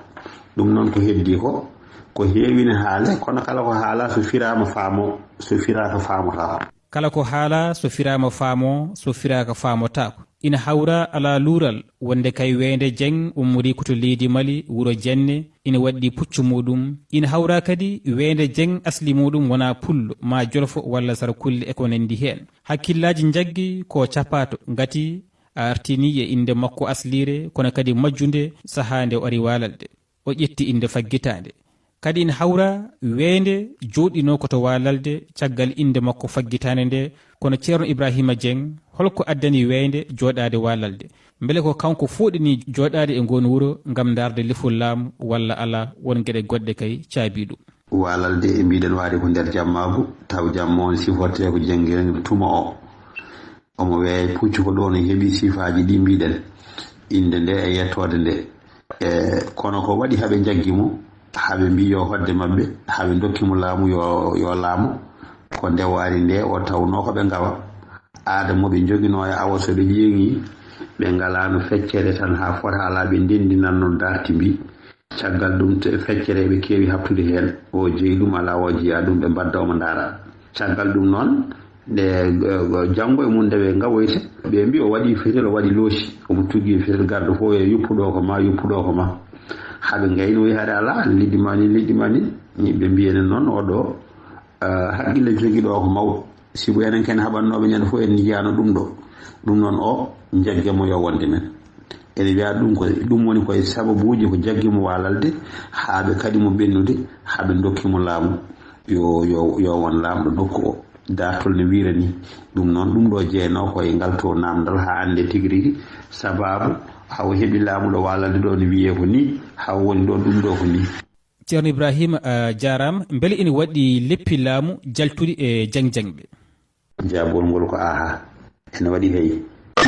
Ɗum noon ko heddii ko, ko heewi ne haale, kono kala ko haalaa so firaama faamoo, so firaaka faamotaako. Kala ko haalaa so firaama faamoo, so firaaka faamotaako. Ina hawraa alaa luural wonde kay weeynde Jeŋ ummorii ko to leydi Mali, wuro Jenne, ina waɗɗii puccu muuɗum. Ina hawraa kadi weeynde Jeŋ asli muuɗum wonaa Pullo, maa Jolfo walla Sarakulle e ko nanndi heen. Hakkillaaji njaggi ko capaato, ngati a artinii e innde makko asliire, kono kadi majjunde sahaa nde o ari Waalalde. O ƴetti innde faggitaande. Kadi ina hawraa weeynde jooɗinoo ko to Waalalde caggal innde makko faggitaande nde, kono Ceerno Ibraahiima Jeŋ, holko addani weeynde jooɗaade Waalalde? Mbele ko kanko fooɗini jooɗaade e ngoon wuro ngam ndaarde lefol laamu, walla alaa, won geɗe goɗɗe kay caabii ɗum? Waalalde, e mbiɗen waade ko nder jammaagu, taw jamma on sifortee ko Jeŋ Jeŋ tuma o. Omo weeya puccu ko ɗoon o heɓi sifaaji ɗi mbiɗen, innde nde e yettoode nde. E, kono ko waɗi haɓe njaggi mo, haɓe mbii yo hoɗde maɓɓe, haɓe ndokki mo laamu yo, yo laamo. Ko nde o ari nde o tawnoo ko ɓe ngawa. Aada mo ɓe njoginoo e awo, so ɓe ƴeeŋi, ɓe ngalaano feccere tan haa fota alaa, ɓe ndenndinanno darti mbi. Caggal ɗum, te feccere ɓe keewi haɓtude heen. O jeyi ɗum alaa, o jeyaa ɗum, ɓe mbadda omo ndaara. Caggal ɗum noon, nde, eh, janngo e mum nde ɓe ngawoyte, ɓe mbi o waɗi fetel, o waɗi loosi, omo tuggi fetel, garɗo fof e yuppuɗo ko ma, yuppuɗo ko ma. Haɓe ngaynoyi haɗa alaa, liɗɗi ma ni, liɗɗi ma ni. Ɓe mbi enen noon, oɗo, eh, haqqille jogiɗo ko mawɗo. Sibu enen ken haɓannooɓe ñande fof en njiyaano ɗum ɗo. Ɗum noon o, njagge mo yo wonde men. Ene wiya ɗum ko, ɗum woni koye sababuuji ko jaggi mo Waalalde, haa ɓe kaɗi mo ɓennude, haa ɓe ndokki mo laamu, yo, yo, yo won laamɗo nokku o. Daartol ne wiira ni. Ɗum noon, ɗum ɗo jeynoo koye ngal to naamndal haa annde tigi rigi sabaabu haa o heɓi laamu ɗo Waalalde ɗo ne wiyee ko ni, haa o woni ɗo ɗum ɗo ko ni. Ceerno Ibrahima, a jaaraama. Mbele ina waɗi leppi laamu jaltuɗi e Jeŋ Jeŋ ɓe? Jaabol ngol ko aha. Ene waɗi hay.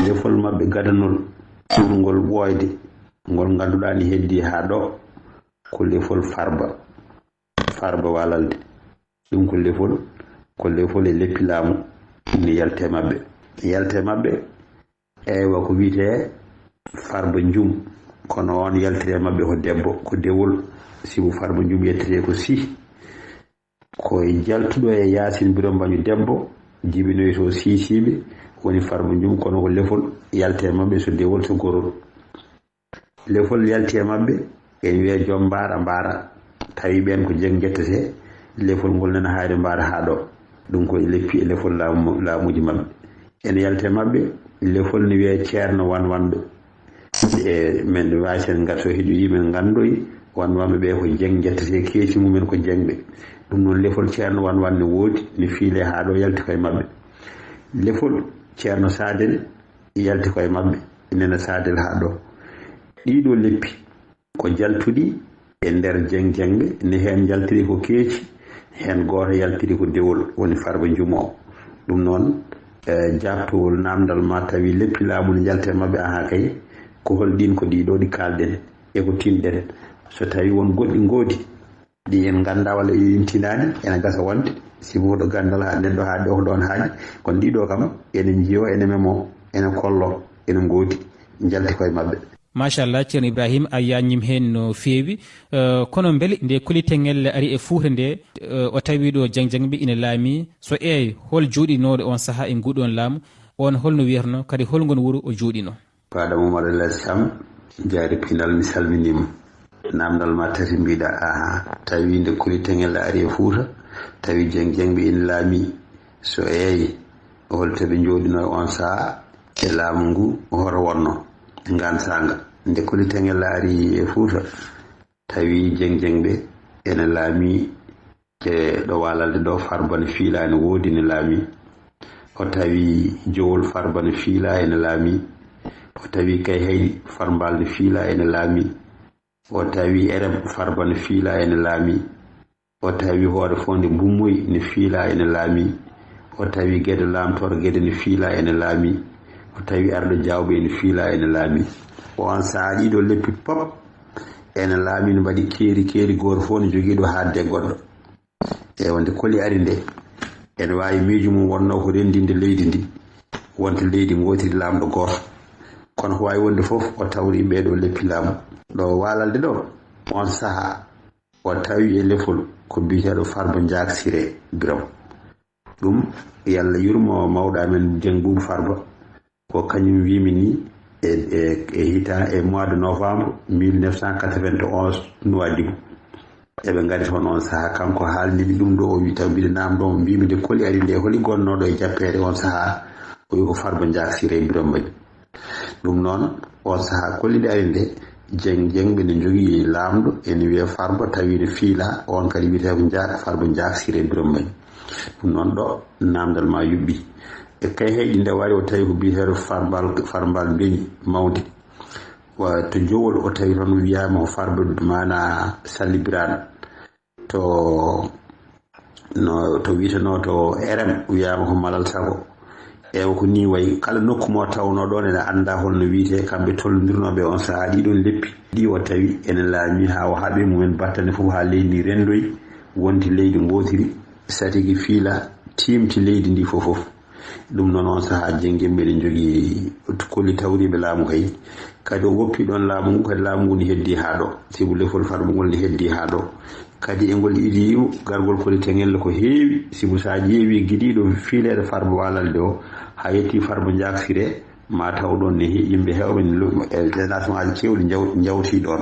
Lefol maɓɓe gadanol ɓurngol ɓooyde, ngol ngannduɗaa ni heddii haa ɗo, ko lefol Farba. Farba Waalalde. Ɗum ko lefol, ko lefol e leppi laamu, ne yaltee maɓɓe. Ne yaltee maɓɓe, eywa, ko wiyetee Farba Njum. Kono on yaltiri e maɓɓe ko debbo, ko dewol. Sibu Farba Njum yettetee ko Sih. Ko e jaltuɗo e Yaasin Biro Mbañu debbo, jibinoyto Siisiiɓe, woni Farba Njum, kono ko lefol yaltee maɓɓe, so dewol, so gorol. Lefol yalti e maɓɓe, en wiya joom mbaara, mbaara. Tawi ɓeen ko Jeŋ njettetee, lefol ngol nana haayre mbaara haa ɗo. Ɗum ko e leppi e lefol laamu-, laamuuji maɓɓe. Ene yalti e maɓɓe, lefol ne wiyee Ceerno Wan Wanɓe. E men waawi sen ngar so heɗoyi, men nganndoyi Wan Wanɓe ɓe ko Jeŋ njettetee, keeci mumen ko Jeŋ ɓe. Ɗum noon lefol Ceerno Wan Wan ne woodi, ne fiilee haa ɗo, yalti koye maɓɓe. Lefol Ceerno Saadel yalti koye maɓɓe, nena Saadel haa ɗo. Ɗiɗo leppi ko jaltuɗi e nder Jeŋ Jeŋ ɓe, ne heen jaltiri ko keeci, heen gooto yaltiri ko dewol, woni Farba Njumo. Ɗum noon, e, jaabtowol naamndal ma tawi leppi laamu ne njalti e maɓɓe, aha kay, ko hol ɗiin, ko ɗiɗo ɗi kaalɗen e ko tinɗen. So tawi won goɗɗi ngoodi, ɗi en nganndaa walla ɗi en tinaani, ene gasa wonde, sibu ko ɗo ganndal haa neɗɗo haa ɗo ko ɗoon haaɗi. Kono ɗiɗo kam, ene njiyo, ene memo, ene kollo, ene ngoodi. njalti koye maɓɓe. Machallah, Ceerno Ibrahima, a yaañim heen no feewi. Eh, kono mbele nde Koli Teŋel ari e Fuuta nde, eh, o tawi ɗo jaŋ-jaŋɓe ina laami, so eey, hol jooɗinooɗo on sahaa e nguɗon laamu? On holno wiyatno, kadi hol ngon wuro o jooɗino? Fadam Oumar El Hadj Thiam, jaari pinal, mi salminiima. Namdal ma tati mbiɗa, aha, tawi nde Koli Teŋel ari e Fuuta, tawi jaŋ-jaŋɓe ina laami, so eey, hol to ɓe njooɗino on sahaa e laamu ngu, hoto wonno ngaan saanga? Nde Koli Teŋel ari e Fuuta, tawi jaŋ-jaŋɓe ene laami e ɗo Waalalde ɗo, Farba ne fiila ene woodi ne laami. O tawi Jowol, Farba ne fiila ene laami. O tawi Kayhayɗi, Farmbal ne fiila ene laami. O tawi Erem, Farba ne fiila ene laami. O tawi Hoore Fonde Bummoy ne fiila ene laami. O tawi Gede Laamtoor Gede ne fiila ene laami. O tawi Arɗo Jaawɓe ne fiila ene laami. On sahaa ɗiɗo leppi pop ene laami, ne mbaɗi keeri, keeri, gooto fof ne jogii ɗo haaɗde e goɗɗo. E wonde Koli ari nde, ene waawi miijo mum wonnoo ko renndinde leydi ndi, wonta leydi ngootiri, laamɗo gooto. Kono ko waawi wonde fof, o tawri ɓee ɗo leppi laamu. Ɗo Waalalde ɗo, on sahaa, o tawi e lefol ko biyeteeɗo Farba Ndiak Siré Birame. Ɗum, yo Allah yurmo mawɗo amen Dieng Boubou Farba, ko kañum wiimi ni e, e, e hita, e mois de novembre mille neuf cent quatre-vingt-onze, Nouadhibou. Eɓe ngari toon on sahaa, kanko haalnimi ɗum ɗo, o wi taw mbiɗa naamndoo mo, mbimi nde Koli ari nde, holi gonnooɗo e jappeere on sahaa? O wi ko Farba Ndiak Siré Birame Mbagnick. Ɗum noon, on sahaa Koli nde ari nde, Dieng, Dieng ɓe ne njogii laamɗo, ene wiyee Farba, tawi ne fiila, on kadi wiyetee ko Ndiak, Farba Ndiak Siré Birame Mbagnick. Ɗum noon ɗo, naamndal ma yuɓɓi. E Kayhayɗi nde wari, o tawi ko biyeteeɗo Farmbal, Farmbal Beñi Mawndi. Wa to Jowol, o tawi toon wiyaama ko Farba, maanaa Salli Biraan. To, no, to wiyetenoo to Erem, wiyaama ko Malal Sago. Ewa, ko nii wayi, kala nokku mo tawnoo ɗoon, ene anndaa hol no wiyetee, kamɓe tollondirnooɓe on sahaa, ɗii ɗoon leppi. Ɗi o tawi ene laami haa o haɓi mumen battane fof, haa leydi ndi renndoyi, wonti leydi ngootiri, satigi fiila, tiimti leydi ndi fof fof. Ɗum noon, on sahaa, Dieng, Dieng ɓe ne njogii Koli tawriiɓe laamu kay. Kadi o woppi ɗoon laamu ngu, kadi laamu ngu ne heddii haa ɗo. Sibu lefol Farba ngol ne heddii haa ɗo. Kadi e ngol idii gargol Koli Teŋel ko heewi. Sibu so a ƴeewii gidiiɗo fiileede Farba Waalalde o, haa yettii Farba Ndiak Siré, ma taw ɗoon ne he-, yimɓe heewɓe ne lo-, e génération aji keewɗi njaw-, njawtii ɗoon.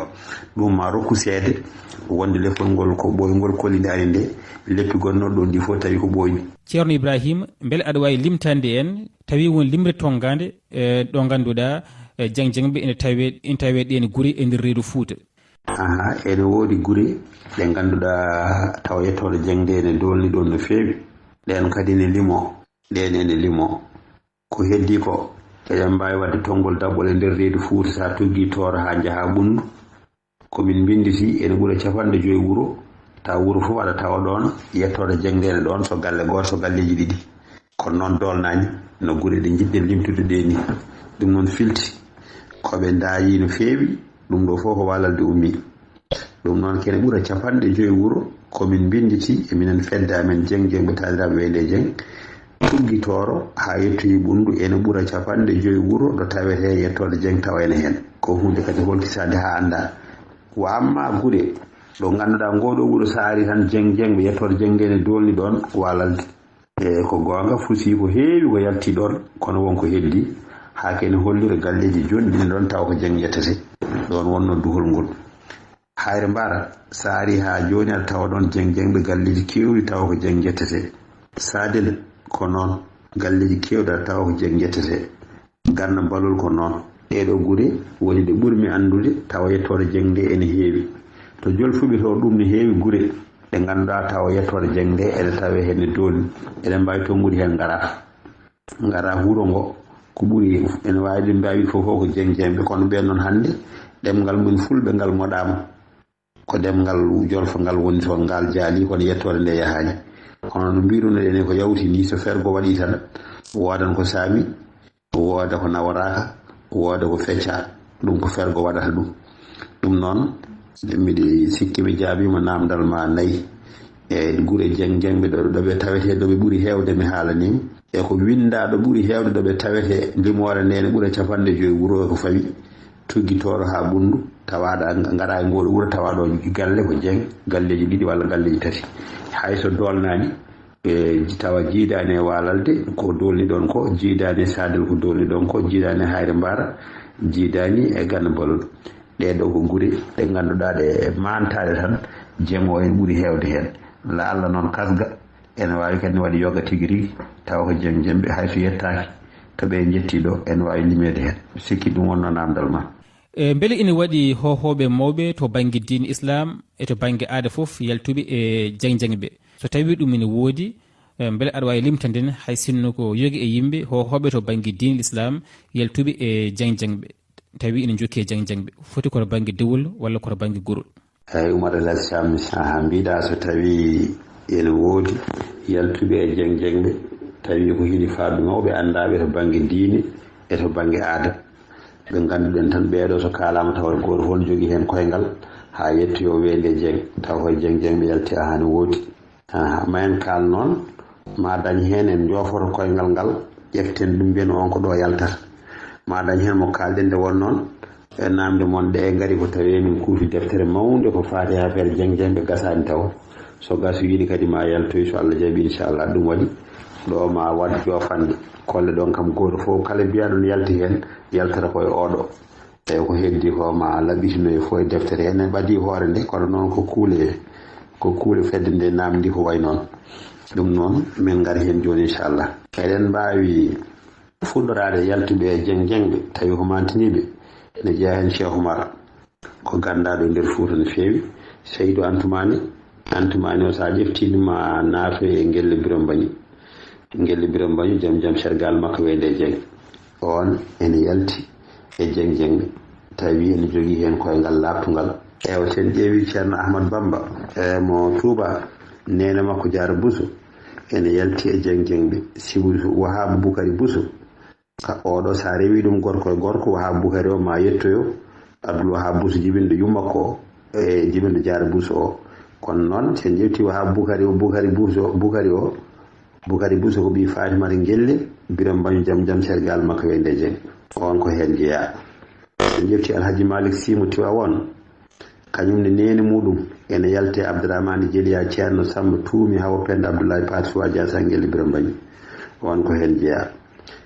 Ɗum ma rokku seede wonde lefol ngol ko ɓooyngol, Koli nde ari nde, leppi gonnooɗi ɗoon ɗi fof tawi ko ɓooyni. Ceerno Ibrahima, mbele aɗa waawi limtande en, tawi won limre tonngaande, e ɗo ngannduɗaa, e Dieng Dieng ɓe ene tawe, ene tawe ɗeen gure e nder reedu Fuuta? Aha, ene woodi gure ɗe ngannduɗaa tawa yettoode Dieng nde ene doolni ɗoon no feewi. Ɗeen kadi ne limo, ɗeen ene limo. Ko heddii ko, eɗen mbaawi waɗde tonngol daɓɓol e nder reedu Fuuta, so a tuggii Tooro haa njahaa Ɓunndu. Ko min mbinnditi, ene ɓura capanɗe joyi wuro, tawa wuro fof aɗa tawa ɗoon, yettoode Dieng nde ene ɗoon, so galle gooto, so galleeji ɗiɗi. Kono noon doolnaani no gure ɗe njiɗɗen limtude ɗee ni. Ɗum noon filti, ko ɓe ndaayi no feewi, ɗum ɗo fof ko Waalalde ummii. Ɗum noon, ko ene ɓura capanɗe joyi wuro, ko min mbinnditi, e minen fedde amen Dieng, Dieng ɓe taaniraaɓe Weyde Dieng, tuggi Tooro haa yettoyi Ɓunndu, ene ɓura capanɗe joyi wuro ɗo tawetee yettoode Dieng tawa ene heen. Ko huunde kadi holkitaande haa anndaa. Wa amma gure ɗo ngannduɗaa ngoo ɗoo wuro, so a arii tan Dieng, Dieng ɓe yettoode Dieng nde ene doolni ɗoon, Waalalde. E ko goonga, fusii ko heewi ko yalti ɗoon, kono won ko heddii. Haa kene hollira galleeji jonɗi ɗi ɗoon tawa ko Dieng njettetee. Ɗoon wonnoo duhol ngol. Hayre Mbaara, so a arii haa jooni aɗa tawa ɗoon Dieng Dieng ɓe galleeji keewɗi tawa ko Dieng njettetee. Saadel ko noon, galleeji keewɗi aɗa tawa ko Dieng njettetee. Ganna Balol ko noon. Ɗee ɗoo gure woni ɗe ɓurmi anndude, tawa yettoode Dieng nde ene heewi. To Jolfuɓe to, ɗum ne heewi gure ɗe ngannduɗaa tawa yettoode Dieng nde ene tawee heen, ne doolni. Eɗen mbaawi tonngude heen Ngaraaf. Ngaraaf wuro ngo, ko ɓuri, ene waawi ɗum mbaawi fof fof ko Dieng Dieng ɓe, kono ɓeen noon hannde ɗemngal mum Fulɓe ngal moɗaama. Ko ɗemngal Jolfa ngal woni toon, ngal jaalii, kono yettoode nde yahaani. Kono no mbiiruno-ɗen ni, ko yawti ni, so fergo waɗii tan, woodan ko saami, wooda ko naworaaka, wooda ko feccaa. Ɗum ko fergo waɗata ɗum. Ɗum noon, miɗo sikki mi jaabiima naamndal ma nayi. E gure Jeŋ Jeŋɓe ɗo, ɗo ɓe tawetee, ɗo ɓe ɓuri heewde, mi haalanii ma. E ko winndaaɗo ɓuri heewde ɗo ɓe tawetee, limoore ndee ne ɓura capanɗe joyi wuro ko fawi. Tuggitooɗo haa Ɓunndu, tawaaɗo, ngaraa e ngoo ɗoo wuro, tawaaɗo galle ko Jeŋ, galleeji ɗiɗi walla galleeji tati. Hay so doolnaani, e tawa jiidaani e waalalde, ko doolni ɗoon ko, jiidaani e Saadel ko doolni ɗoon ko, jiidaani e Hayre Mbaara, jiidaani e Gana Balol. Ɗee ɗoo ko gure ɗe ngannduɗaa ɗe maantaaɗe tan, Jeŋ o en ɓuri heewde heen. Lalla noon kasga ene waawi kadi ne waɗi yoga tigi rigi, tawa ko Jeŋ Jeŋɓe, hay so yettaaki to ɓe njetti ɗo, ene waawi limeede heen. Mi sikki ɗum wonnoo naamndal ma. E, mbele ina waɗi hoohooɓe mawɓe to bannge diine Islaam e to bannge aada fof yaltuɓe e Jeŋ Jeŋɓe? So tawii ɗum ina woodi, e, mbele aɗa waawi limtande en hay sinno ko yogi e yimɓe hoohooɓe to bannge diine Islaam yaltuɓe e Jeŋ Jeŋɓe, tawi ina njokki e Jeŋ Jeŋɓe, foti ko to bannge dewol walla ko to bannge gorol? Eeyi, Umar El Hadj Thiam, haa mbiɗa so tawii ene woodi yaltuɓe e Jeŋ Jeŋɓe, tawi ko hini faaɓe mawɓe anndaaɓe to bannge diine e to bannge aada, ɓe ngannduɗen tan ɓee ɗoo so kaalaama tawa gooto fof ne jogii heen koyngal haa yettoyoo weeynde Jeŋ, tawa koye Jeŋ Jeŋɓe yalti, ahan, woodi. Aha, ma en kaal noon, ma dañ heen en njoofoto koyngal ngal, ƴeften ɗum, mbiyen on ko ɗo yaltata. Ma dañ heen mo kaalɗen nde won noon, e naamnde mon ɗe ngari ko tawee min kuufi deftere mawnde ko faati e affaire Jeŋ Jeŋɓe, gasaani taw. So gasoyiino kadi ma yaltoy, so Allah jaɓii, inchallah, ɗum waɗi ɗo ma waɗ joofande. Kolle ɗon kam gooto fof kala mbiyaɗon yalti heen, yaltata koye oɗo. Eeyi, ko heddi ko ma laɓɓitinoye fof e deftere. Enen ɓadii hoore nde, kono noon ko kuule, ko kuule fedde nde naamndi ko wayi noon. Ɗum noon, min ngari heen jooni, inchallah. Eɗen mbaawi fuɗɗoraade yaltuɓe e Jeŋ Jeŋɓe, tawi ko mantiniiɓe, ene jeyaa heen Cheikh Oumar, ko ganndaaɗo e nder Fuuta no feewi, Seydou Antoumani. Antoumani o, so a ƴeftii ɗum, a naatoy e Ngelle Birom Mbañi. Ngelle Birom Mbañi, jam jam sergal makko weendu e Jeŋ. Oon ene yalti e Jeŋ Jeŋɓe, tawi ene jogii heen koyngal laaɓtungal. Eewa, so en ƴeewii Ceerno Ahmad Bamba, e mo Tuuba, neene makko Jaara Buso, ene yalti e Jeŋ Jeŋɓe, sibu Wahaabu Bukari Buso. Ka oɗo, so a rewii ɗum gorko e gorko, Wahaabu Bukari o ma yettoyo Abdul Wahaabu Buso, jibinɗo yumma ko, e jibinɗo Jaara Buso o. Kono noon, so en ƴeewtii Wahaabu Bukari o, Bukari Buso, Bukari o, Bukari Buso ko ɓii Faatimata Ngelle, Birom Mbañu, jam jam sergal makko weendu e Jeŋ. On ko heen jeyaa. So en ƴeewtii Alhaji Malik Sy mo Tiwaawoon, kañum ne neene muɗum ene yalti e Abdourahmane Jeɗiya, Ceerno Samba Tuumi, Hawa Penda, Abdoulaye Paate Suwa, Jaasa Ngelle, Birom Mbañi. On ko heen jeyaa.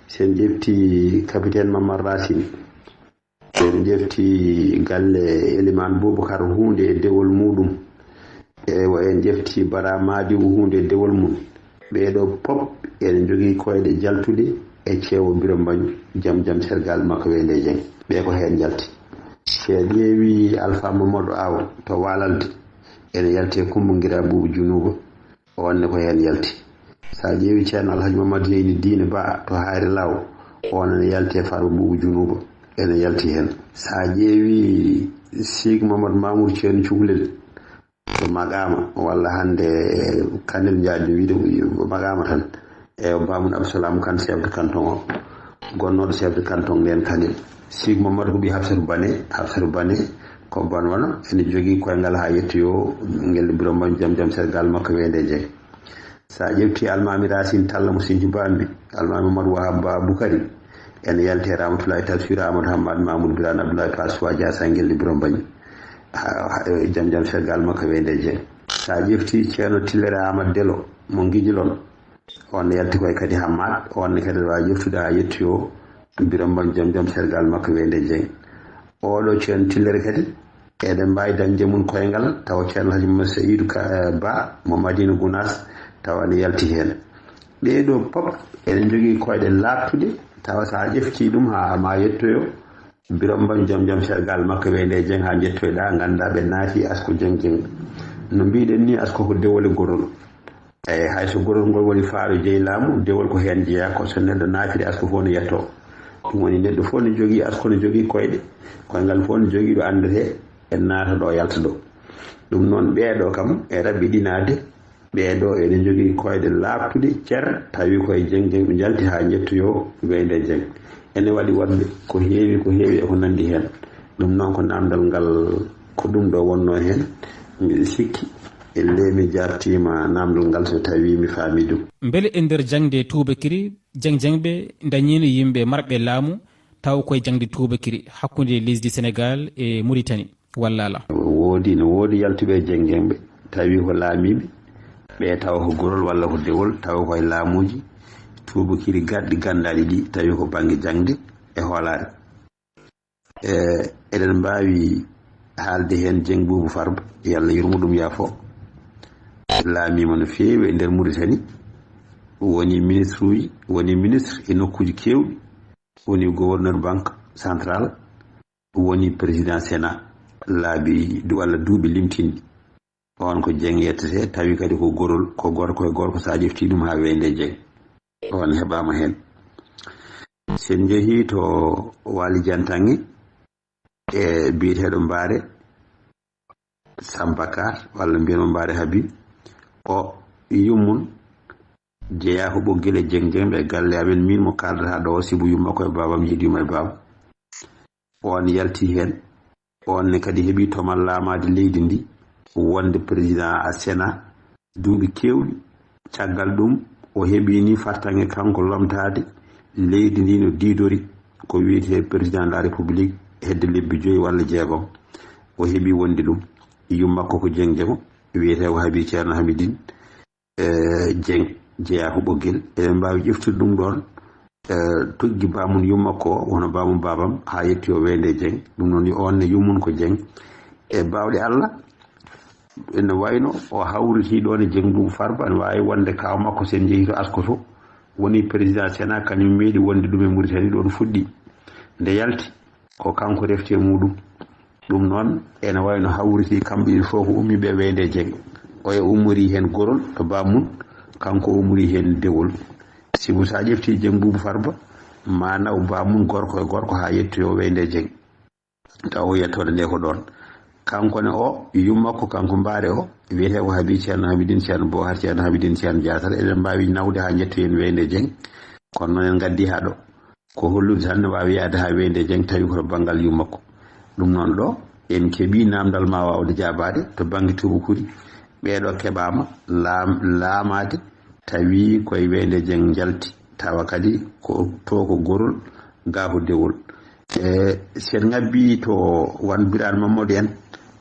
So en ƴeewtii Capitaine Mamar Racine, so en ƴeewtii galle Elimaan Bubakar, huunde e dewol muɗum. Eewa, en ƴeftii Bara Madiw, huunde e dewol mum. Ɓee ɗoo pop ene njogii koyɗe jaltuɗe e ceewo Birom Mbañu, jam jam sergal makko weendu e Jeŋ. Ɓee ko heen njalti. So a ƴeewii Alfa Mamadou Aw to Waalalde, ene yalti e Kummba Ngira Buubu Junuuba, oon ne ko heen yalti. So a ƴeewii Ceerno Alhaji Mamadou Yeyni Diine Ba to Hayre Law, oon ene yalti e Farba Buubu Junuuba, ene yalti heen. So a ƴeewii Siik Mamadou Mamour Ceerno Cuklel to Maqaama, walla hannde Kanel Njaay no wiyde ko Maqaama tan. E o Baamun Abdou Salam Kan, chef de canton o, gonnooɗo chef de canton nden Kanel. Siik Mamadou ko ɓii Hafsatu Bane, Hafsatu Bane ko Banwana, ene jogii koyngal haa yettoyoo Ngelle Birom Mbañu, jam jam sergal makko weendu e Jeŋ. So a ƴeewtii Almaami Racine Talla mo Sinthiou Bambi, Almaami Mamadou Wahab Ba Bukari, ene yalti e Ramatoulaye Tafsir, Amadou Hammad, Mamoudou Birane, Abdoulaye Paate Suwa, Jaasa Ngelle, Birom Mbañi. Ha, ha, e jam jam sergal makko weendu e Jeŋ. So a ƴeewtii Ceerno Tillere Amadou Delo mo Ngijilon, on ne yalti koye kadi Hammad, on ne kadi aɗa waawi ƴeftude haa yettoyoo Birom Mbañu, jam jam sergal makko weendu e Jeŋ. Oɗo Ceerno Tillere kadi, eɗen mbaawi dañde mum koyngal, tawa Ceerno Alhaji Mamadou Seydou Ka, eh, Ba mo Madina Gounass, tawa ene yalti heen. Ɓee ɗoo pop ene njogii koyɗe laaɓtuɗe, tawa so a ƴeftii ɗum haa ma yettoyo Birom Mbañu, jam jam sergal makko weendu e Jeŋ, haa njettoyɗaa, nganndaa ɓe naati asko Jeŋ Jeŋ. No mbiɗen ni, asko ko dewol e gorol. Eeyi, hay so gorol ngol woni faaro jeyi laamu, dewol ko heen jeyaa, ko so neɗɗo naatiri asko fof no yettoo. Ɗum woni neɗɗo fof no jogii asko, no jogii koyɗe, koyngal fof no jogii ɗo anndetee, en naata ɗo, yalta ɗo. Ɗum noon, ɓee ɗoo kam e raɓɓiɗinaade, ɓee ɗoo eɗen njogii koyɗe laaɓtuɗe cer, tawi koye Jeŋ Jeŋ ɓe njalti haa njettoyoo weendu e Jeŋ. Ene waɗi waɗde ko heewi, ko heewi e ko nanndi heen. Ɗum noon ko naamndal ngal, ko ɗum ɗo wonnoo heen. Mbiɗa sikki Ellee, mi jaartiima naamndal ngal, so tawii mi faamii ɗum. Mbele e nder jaŋde tuubakiri, jeŋjeŋɓe ndañiino yimɓe marɓe laamu, taw koye jaŋde tuubakiri hakkunde lesdi Senegaal e Muritani, walla alaa? Woodi, no woodi yaltuɓe e jeŋjeŋɓe, tawi ko laamiiɓe, ɓe tawa ko gorol walla ko dewol, tawa ko e laamuuji tuubakiri garɗi ganndaaɗi ɗi, tawi ko bannge jaŋde e hoolaare. E, eɗen mbaawi haalde heen Jeŋ Buubu Farba, yo Allah yurmo ɗum, yaafo. Laamiima no feewi e nder Muritani, woni ministruuji, woni ministre e nokkuuji keewɗi, woni gouverneur banque centrale, woni président Sénat laabi du-, walla duuɓi limtinɗi. On ko Jeŋ yettete, tawi kadi ko gorol, ko gorko e gorko, so a ƴeftii ɗum haa weeynde Jeŋ. On heɓaama heen. So en njehii to Waali Jantaŋŋe e biyeteeɗo Mbaare, Samba Kar, walla mbiyen mo Mbaare Habi, o yummum jeyaa ko Ɓoggel e Jeŋ Jeŋ ɓe galle amen, min mo kaaldata ɗo, sibu yumma ko e baabam, yiɗi yumma e baaba. On yalti heen. On ne kadi heɓi tomal laamaade leydi ndi, wonde président a Sénat duuɓi keewɗi. Caggal ɗum, o heɓi ni fartaŋŋe kanko lomtaade leydi ndi no diidori, ko wiyetee président de la République, hedde lebbi joyi walla jeegom. O heɓi wonde ɗum. Yummakko ko Jeŋ Jeŋo, wiyetee ko Habi Ceerno Hamidin, e, Jeŋ, jeyaa ko Ɓoggel. Eɗen mbaawi ƴeftude ɗum ɗoon, e, tuggi baamum yummakko o, wona baamum baabam, haa yetti o weeynde Jeŋ. Ɗum noon, yo on ne yummum ko Jeŋ. E baawɗe Allah, ene wayno o hawritii ɗoon e Jeŋ Buubu Farba, ene waawi wonde kaaw makko, so en njehii to Asko to, woni président Sénat, kañum meeɗi wonde ɗum e Muritani, ɗoon fuɗɗi. Nde yalti, ko kanko refti e muuɗum. Ɗum noon, ene wayno hawritii kamɓe ɗiɗo fof ko ummiiɓe e weeynde Jeŋ. Oya ummorii heen gorol to baamum, kanko o ummorii heen dewol. Sibu so a ƴeftii Jeŋ Buubu Farba, ma naw baamum gorko e gorko haa yettoyoo weeynde Jeŋ. Taw o yettoode nde ko ɗoon. Kanko ne o, yummakko kanko Mbaare o, wiyetee ko Habi Ceerno Hamidin Ceerno Bookar Ceerno Hamidin Ceerno Jaatar. Eɗen mbaawi nawde haa njettoyen weeynde Jeŋ. Kono noon en ngaddii haa ɗo. Ko hollude tan ne waawi yahde haa weeynde Jeŋ, tawi ko to banngal yummakko. Ɗum noon ɗo, en keɓii naamndal ma waawde jaabaade to bannge tuubakuri. Ɓeeɗo keɓaama laam-, laamaade, tawi koye weeynde Jeŋ njalti, tawa kadi ko to ko gorol, gaa ko dewol. E, so en ngabbii to Wan Biraan Mammadu en,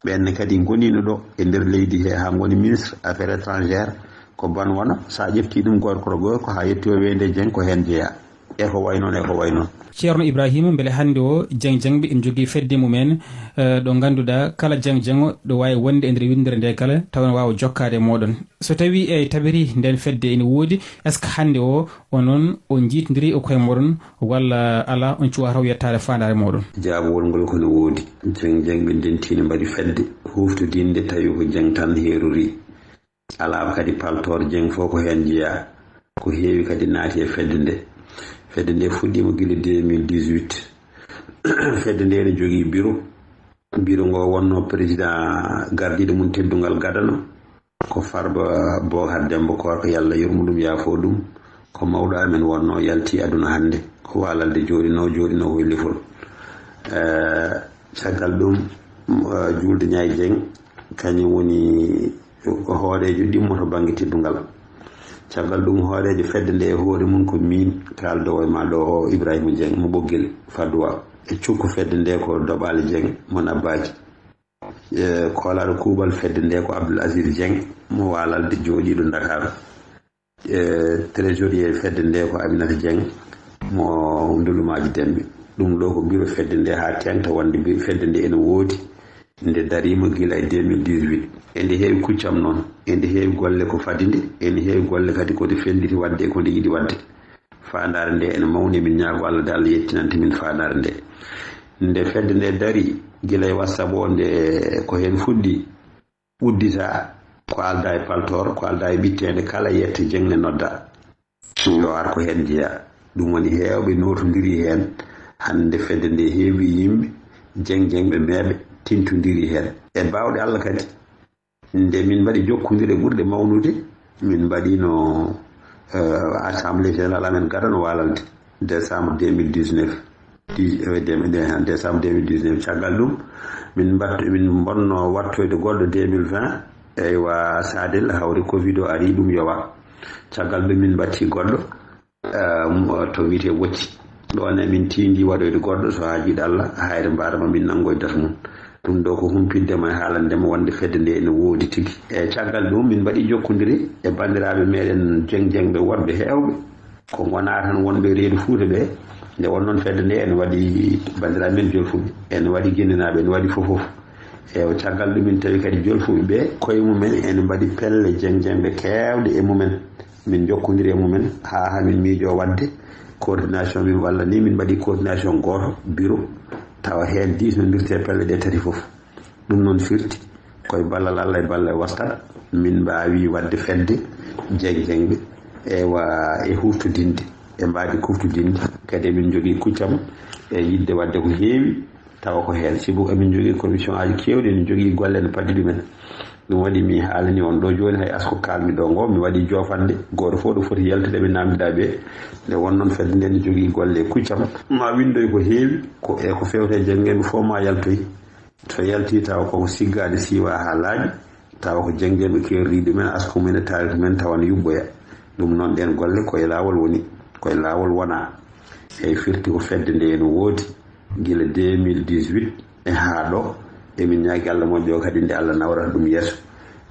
ɓeen ne kadi ngoniino ɗo e nder leydi he, haa ngoni ministre affaires étrangères, ko ban wona, so a ƴeftii ɗum gorko to gorko, haa yetti o weeynde Jeŋ, ko heen jeyaa. E ko wayi noon, e ko wayi noon. Ceerno Ibrahima, mbele hannde o Jeŋ Jeŋɓe ene njogii fedde mum en, eh, ɗo ngannduɗaa kala Jeŋ Jeŋo ɗo waawi wonde e nder winndere nde kala, tawa ene waawa jokkaade e mooɗon? So tawii eey, tabirii ndeen fedde ene woodi, est-ce que hannde o onon on njiitondiri e koye mooɗon, walla alaa, on cuwaa taw yettaade faandaare mooɗon? Jaabawol ngol ko no woodi. Jeŋ Jeŋɓe ndentiino mbaɗi fedde huuftodinnde, tawi ko Jeŋ tan heerorii. Alaa kadi paltoor Jeŋ fof ko heen jeyaa. Ko heewi kadi naati e fedde nde. Fedde nde fuɗɗiima gila deux mille dix-huit. Fedde nde ene jogii biro. Biro ngo wonnoo président gardiiɗo mum teddungal gadano, ko Farba Bookar Demmba Koor, ko Yalla yurmo ɗum, yaafoo ɗum. Ko mawɗo amen wonnoo, yaltii aduna hannde. Ko Waalalde jooɗinoo, jooɗinoo ko e Lefol. Eh, caggal ɗum, eh, Juulde Ñaay Jeŋ, kañum woni hooreejo ɗimmo to bannge teddungal. Caggal ɗum, hooreejo fedde nde e hoore mum ko miin, kaaldowo e maa ɗo o, Ibrahima Jeŋ mo Ɓoggel Faduwa. E cukko fedde nde ko Doɓaali Jeŋ mo Nabbaaji. E koolaaɗo kuuɓal fedde nde ko Abdoul Aziz Jeŋ mo Waalalde, jooɗiiɗo Ndakaaru. E trésorier fedde nde ko Aminata Jeŋ mo Ndulumaaji Demɓe. Ɗum ɗo ko biro fedde nde haa teeŋta wonde biro fedde nde ene woodi. Nde dariima gila e deux mille dix-huit. Ende heewi kuccam noon. Ende heewi golle ko fadi nde. Ende heewi golle kadi ko nde felliti waɗde e ko nde yiɗi waɗde. Faandaare nde ene mawni, min ñaago Allah de Allah yettinante min faandaare nde. Nde fedde nde dari gila e WhatsApp o, nde ko heen fuɗɗi uddita, ko aldaa e paltoor, ko aldaa e ɓitteende, kala yette Jeŋ ne nodda. Yo ar ko heen jeyaa. Ɗum woni heewɓe nootondiri heen. Hannde fedde nde heewi yimɓe, Jeŋ Jeŋɓe meeɓe tintondiri heen. E baawɗe Allah kadi, nde min mbaɗi jokkondire ɓurɗe mawnude, min mbaɗino, eh, assemblée générale amen gadano Waalalde, décembre deux mille dix-neuf. Dix, eh, de-, de-, décembre deux mille dix-neuf. Caggal ɗum, min mbaɗ-, min mbonno wattoyde goɗɗo deux mille vingt, Eywa, Sadel, hawri covid o ari, ɗum yowa. Caggal ɗum min mbatti goɗɗo, eh, mo to wiyetee Wocci. Ɗon e min tiindi waɗoyde goɗɗo, so haajiiɗo Allah, hayre mbaɗa ma min nanngoy date mum. Ɗum ɗo ko humpitde ma e haalande ma wonde fedde nde ene woodi tigi. E caggal ɗum, min mbaɗi jokkondire e banndiraaɓe meɗen Jeŋ Jeŋ ɓe woɗɓe heewɓe. Ko ngonaa tan wonɓe reedu Fuuta ɓe, nde won noon fedde nde ene waɗi banndiraaɓe men jolfuɓe, ene waɗi Ginenaaɓe, ene waɗi fof fof. E caggal ɗum min tawi kadi jolfuɓe ɓe, koye mumen ene mbaɗi pelle Jeŋ Jeŋ ɓe keewɗe e mumen. Min njokkondiri e mumen haa hamin miijo waɗde coordination, min walla ni min mbaɗi coordination gooto, bureau, tawa heen diisnondirte pelle ɗe tati fof. Ɗum noon firti koye ballal Allah e ballal WhatsApp min mbaawi waɗde fedde Jeŋ Jeŋ ɓe, ewa, e huftodinde, e mbaadi kuftodinde. Kadi emin njogii kuccam e yiɗde waɗde ko heewi, tawa ko heen. Sibu emin njogii commission aji keewɗi, emin njogii golle ene paddi ɗumen. Ɗum waɗi mi haalani on ɗo jooni, hay asko kaalmi ɗo ngo, mi waɗi joofande, gooto fof ɗo foti yaltude ɓe naamndiɗaa ɓe. Nde won noon fedde nde ne jogii golle e kuccam. Ma winndoy ko heewi, ko e ko fewte e Jeŋ Jeŋ ɓe fof ma yaltoy. So yalti tawa koko siggaade siiwa haa laaɓi, tawa ko Jeŋ Jeŋ ɓe keerri ɗumen, asko mumen e taariik mumen tawa ne yuɓɓoya. Ɗum noon ɗeen golle ko e laawol woni, ko e laawol wona. Eyi, firti ko fedde nde ene woodi gila deux mille dix-huit e haa ɗo. Emin ñaagi Allah moƴƴo o kadi nde Allah nawrata ɗum yeeso.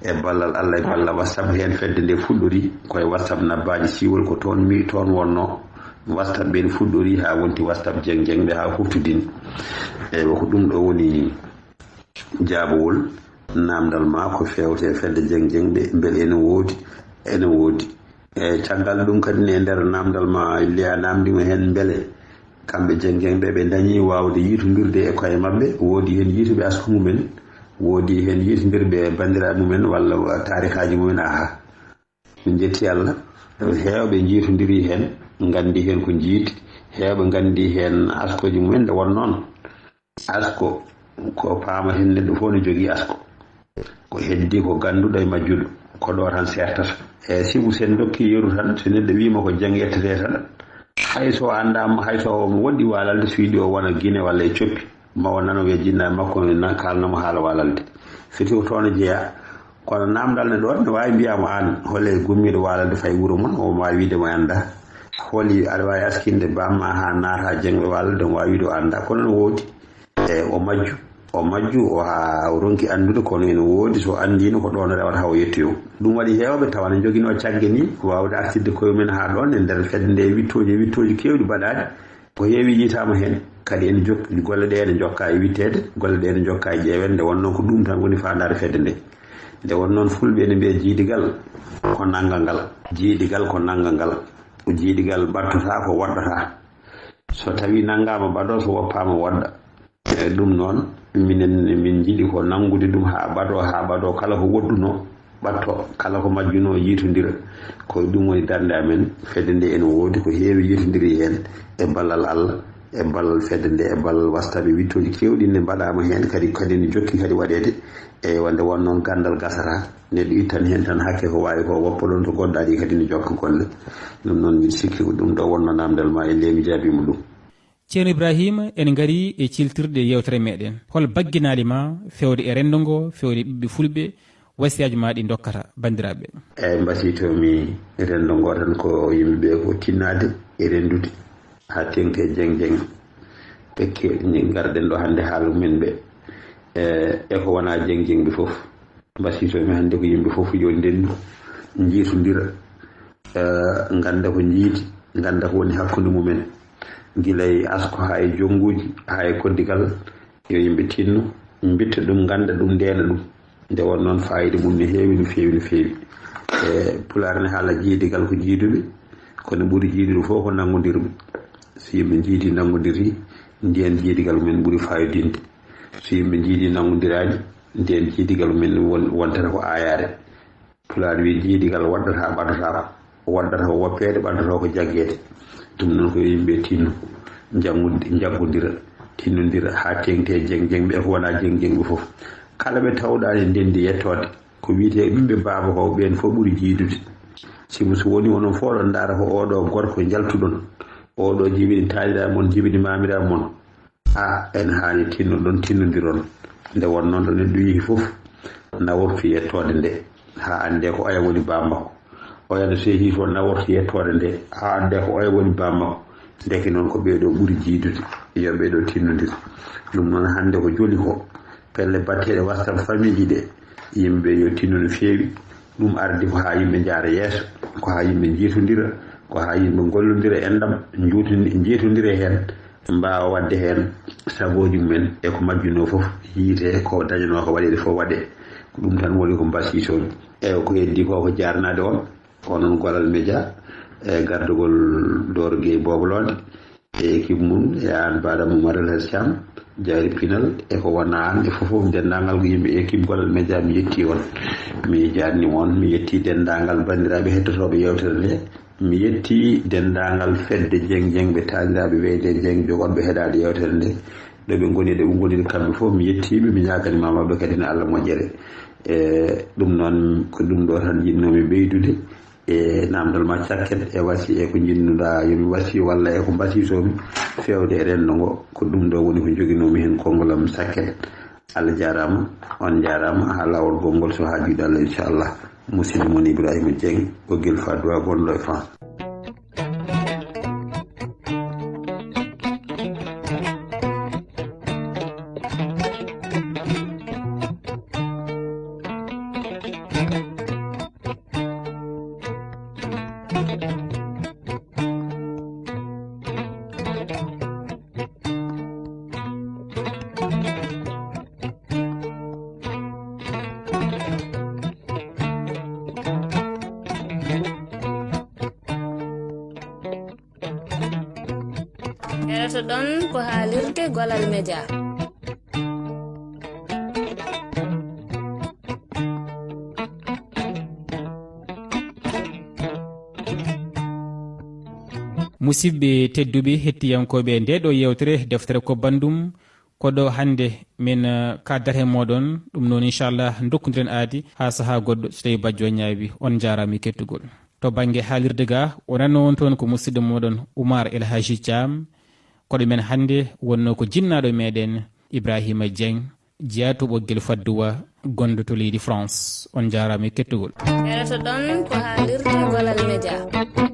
E ballal Allah e ballal WhatsApp heen fedde nde fuɗɗori, ko e WhatsApp nabbaaji siiwol ko toon mi, toon wonno. WhatsApp ɓeen fuɗɗori haa wonti WhatsApp Jeŋ Jeŋ ɓe haa huftodini. Eywa, ko ɗum ɗo woni jaabowol naamndal ma ko fewte fedde Jeŋ Jeŋ ɓe, mbele ene woodi? Ene woodi. E caggal ɗum kadi ne e nder naamndal ma, Liya naamndii mo heen mbele kamɓe Jeŋ Jeŋ ɓe, ɓe ndañi waawde yiitondirde e koye maɓɓe, woodi heen yiituɓe asko mumen, woodi heen yiitondirɓe e banndiraaɓe mumen walla taarikaaji mumen, aha. Min njetti Allah, heewɓe njiitondiri heen, nganndi heen ko njiidi, heewɓe nganndi heen askooji mumen nde won noon. Asko, ko paamaten neɗɗo fof ne jogii asko. Ko heddi ko gannduɗo e majjuɗo, ko ɗo tan sertata. E sibu sen dokki yeru tan, so neɗɗo wiima ko Jeŋ ƴettete tan, hay so anndaama, hay so omo woɗɗi waalalde, so yiɗi o wona Gine walla e coppi, ma o nano wiya jinnaaɓe makko na kaalna mo haala waalalde. Fiti ko toon o jeyaa. Kono naamndal ne ɗoon, ne waawi mbiyaa mo aan, hol e gummiiɗo waalalde fay wuro mon, o waawi wiide mo anndaa. Holi aɗa waawi askinde bamma haa naata Jeŋ ɓe waalalde, o waawi wiide o anndaa. Kono no woodi. E o majju, o majju, o haa o ronki anndude, kono ene woodi so anndiino ko ɗoon o rewata haa o yettoyoo. Ɗum waɗi heewɓe tawa ne njoginoo cagge ni, waawde artirde koye mumen haa ɗoon e nder fedde nde, wittooji e wittooji keewɗi mbaɗaani. Ko heewi yiytaama heen, kadi ene jokki, golle ɗe ene njokka e witteede, golle ɗe ene njokka e ƴeeweede, nde wonnoo ko ɗum tan woni faandaare fedde nde. Nde won noon fulɓe ene mbiya jiidigal ko nanngal ngal. Jiidigal ko nanngal ngal. Ko jiidigal ɓadtotaako, woɗɗotaako. So tawii nanngaama ɓadoo, so woppaama woɗɗa. E ɗum noon, minen min njiɗi ko nanngude ɗum haa ɓadoo, haa ɓadoo kala ko woɗɗunoo, ɓadto, kala ko majjunoo yiitondira. Ko ɗum woni darnde amen, fedde nde ene woodi ko heewi yiitondiri heen e ballal Allah, e ballal fedde nde, e ballal wastaaɓe wittooji keewɗi ne mbaɗaama heen, kadi, kadi ne jokki kadi waɗeede. E wonde won noon ganndal gasata, neɗɗo ittan heen tan hakke ko waawi ko, woppa ɗoon to goɗɗo ari kadi ne jokka golle. Ɗum noon mbiɗa sikki ko ɗum ɗo wonno naamndal ma e nde mi jaabiima ɗum. Ceerno Ibrahima, en ngarii e ciltirde yeewtere meɗen. Hol bagginaali ma fewde e renndo ngo, fewde ɓiɓɓe fulɓe, wasiyaaji ma ɗi ndokkata banndiraaɓe? Eeyi, mbasiytoo-mi renndo ngo tan ko yimɓe ɓe ko tinnaade e renndude haa teeŋti e Jeŋ Jeŋ. Tekke ngarɗen ɗo hannde haala mumen ɓe. E, e ko wonaa Jeŋ Jeŋ ɓe fof. Mbasiytoo-mi hannde ko yimɓe fof yo ndendu, njiitondira, eh, ngannda ko njiidi, ngannda ko woni hakkunde mumen. Gila e asko haa e jonnguuji, haa e koddigal, yo yimɓe tinno, mbitta ɗum, ngannda ɗum, ndeena ɗum. Nde won noon faayiida mum no heewi, no feewi, no feewi. E Pulaar ne haala jiidigal ko jiiduɓe, kono ɓuri jiidude fof ko nanngondirɓe. So yimɓe njiidi, nanngondirii, ndeen jiidigal mumen ɓuri faayodinde. So yimɓe njiidi nanngondiraaji, ndeen jiidigal men won-, wontata ko aayaare. Pulaar wii, jiidigal waɗɗata ɓaddotaako, waɗɗata ko woppeede, ɓaddoto ko jaggeede. Ɗum noon ko yimɓe tinno, njanngude, njaggondira, tinnondira haa teeŋti e Jeŋ Jeŋ ɓe, ko wonaa Jeŋ Jeŋ ɓe fof. Kala ɓe tawɗaani ndenndi yettoode, ko wiyetee ɓiɓɓe baaba ko, ɓeen fof ɓuri jiidude. Sibu so woni onon fof oɗon ndaara ko oɗo gorko njaltuɗon, oɗo jibini taaniraaɓe mon, jibini maamiraaɓe mon, a, en haani tinnoɗon, tinnondiron. Nde won noon ɗo neɗɗo yehi fof, nawortu yettoode nde, haa annde ko oya woni bammako. Oya no sehi to nawortu yettoode nde, haa annde ko oya woni bammako. Ndeke noon ko ɓeeɗo ɓuri jiidude, yo ɓeeɗo tinnondir. Ɗum noon hannde ko joli ko, pelle batteɗe wastam famiiji ɗe, yimɓe yo tinno no feewi. Ɗum ardi ko haa yimɓe njaara yeeso, ko haa yimɓe njiitondira, ko haa yimɓe ngollondira enɗam, njuutoni-, njiitondira heen, mbaawa waɗde heen sagooji mumen e ko majjunoo fof, yiite ko dañanoo ko waɗeede fof waɗee. Ko ɗum tan woni ko mbasiytoo-mi. Eewa, ko heddi ko ko jaarnaade on, onon Golal Media, e gardugol Dooro Gueye Boobo Loonde, e équipe mum, e aan Baara Momar El Hadj Thiam, Jaari Pinal, e ko wona aan, e fof fof, denndaangal ko yimɓe équipe Golal Media, mi yetti on. Mi jaarni on, mi yetti denndaangal banndiraaɓe hettotooɓe yeewtere nde. Mi yetti denndaangal fedde Jeng Jeng ɓe taaniraaɓe weyde Jeng jogorɓe heɗaade yeewtere nde. Ɗo ɓe ngoni, ɗo ɓe ngoni kamɓe fof, mi yettiiɓe, mi ñaaganii maamaaɓe kadi ne Allah moƴƴere. E ɗum noon, ko ɗum ɗo tan njiɗnoomi ɓeydude. E namdal ma cakket e wasi e ko njiɗnuɗaa yo mi wasi walla e ko mbasiytoo-mi feewde e renndo ngo, ko ɗum ɗo woni ko njoginoomi heen konngol am cakket. Allah jaaraama, on njaaraama, haa laawol gongol so haa juuɗe Allah, inchallah. Musidɗo mon Ibrahima Dieng, Ɓoggel Fadoua, gonɗo e France. Heɗotoɗon ko haalirde Golal Media. Musidɓe tedduɓe, hettiyankooɓe nde ɗo yeewtere, deftere ko banndum, ko ɗo hannde min, eh, kaddata e mooɗon. Ɗum noon, inchallah, ndokkondiren aadi haa sahaa goɗɗo, so tawii bajjo ñaawi. On njaaraama e kettugol. To bannge haalirde ga, o nannoo on toon ko musidɗo mooɗon Oumar El Hadji Thiam. Koɗo men hannde wonnoo ko jinnaaɗo meɗen Ibrahima Dieng, jeyaaɗo Ɓoggel Fadoua, gonɗo to leydi France. On njaaraama e kettugol. Heɗotoɗon ko haalirde Golal Media.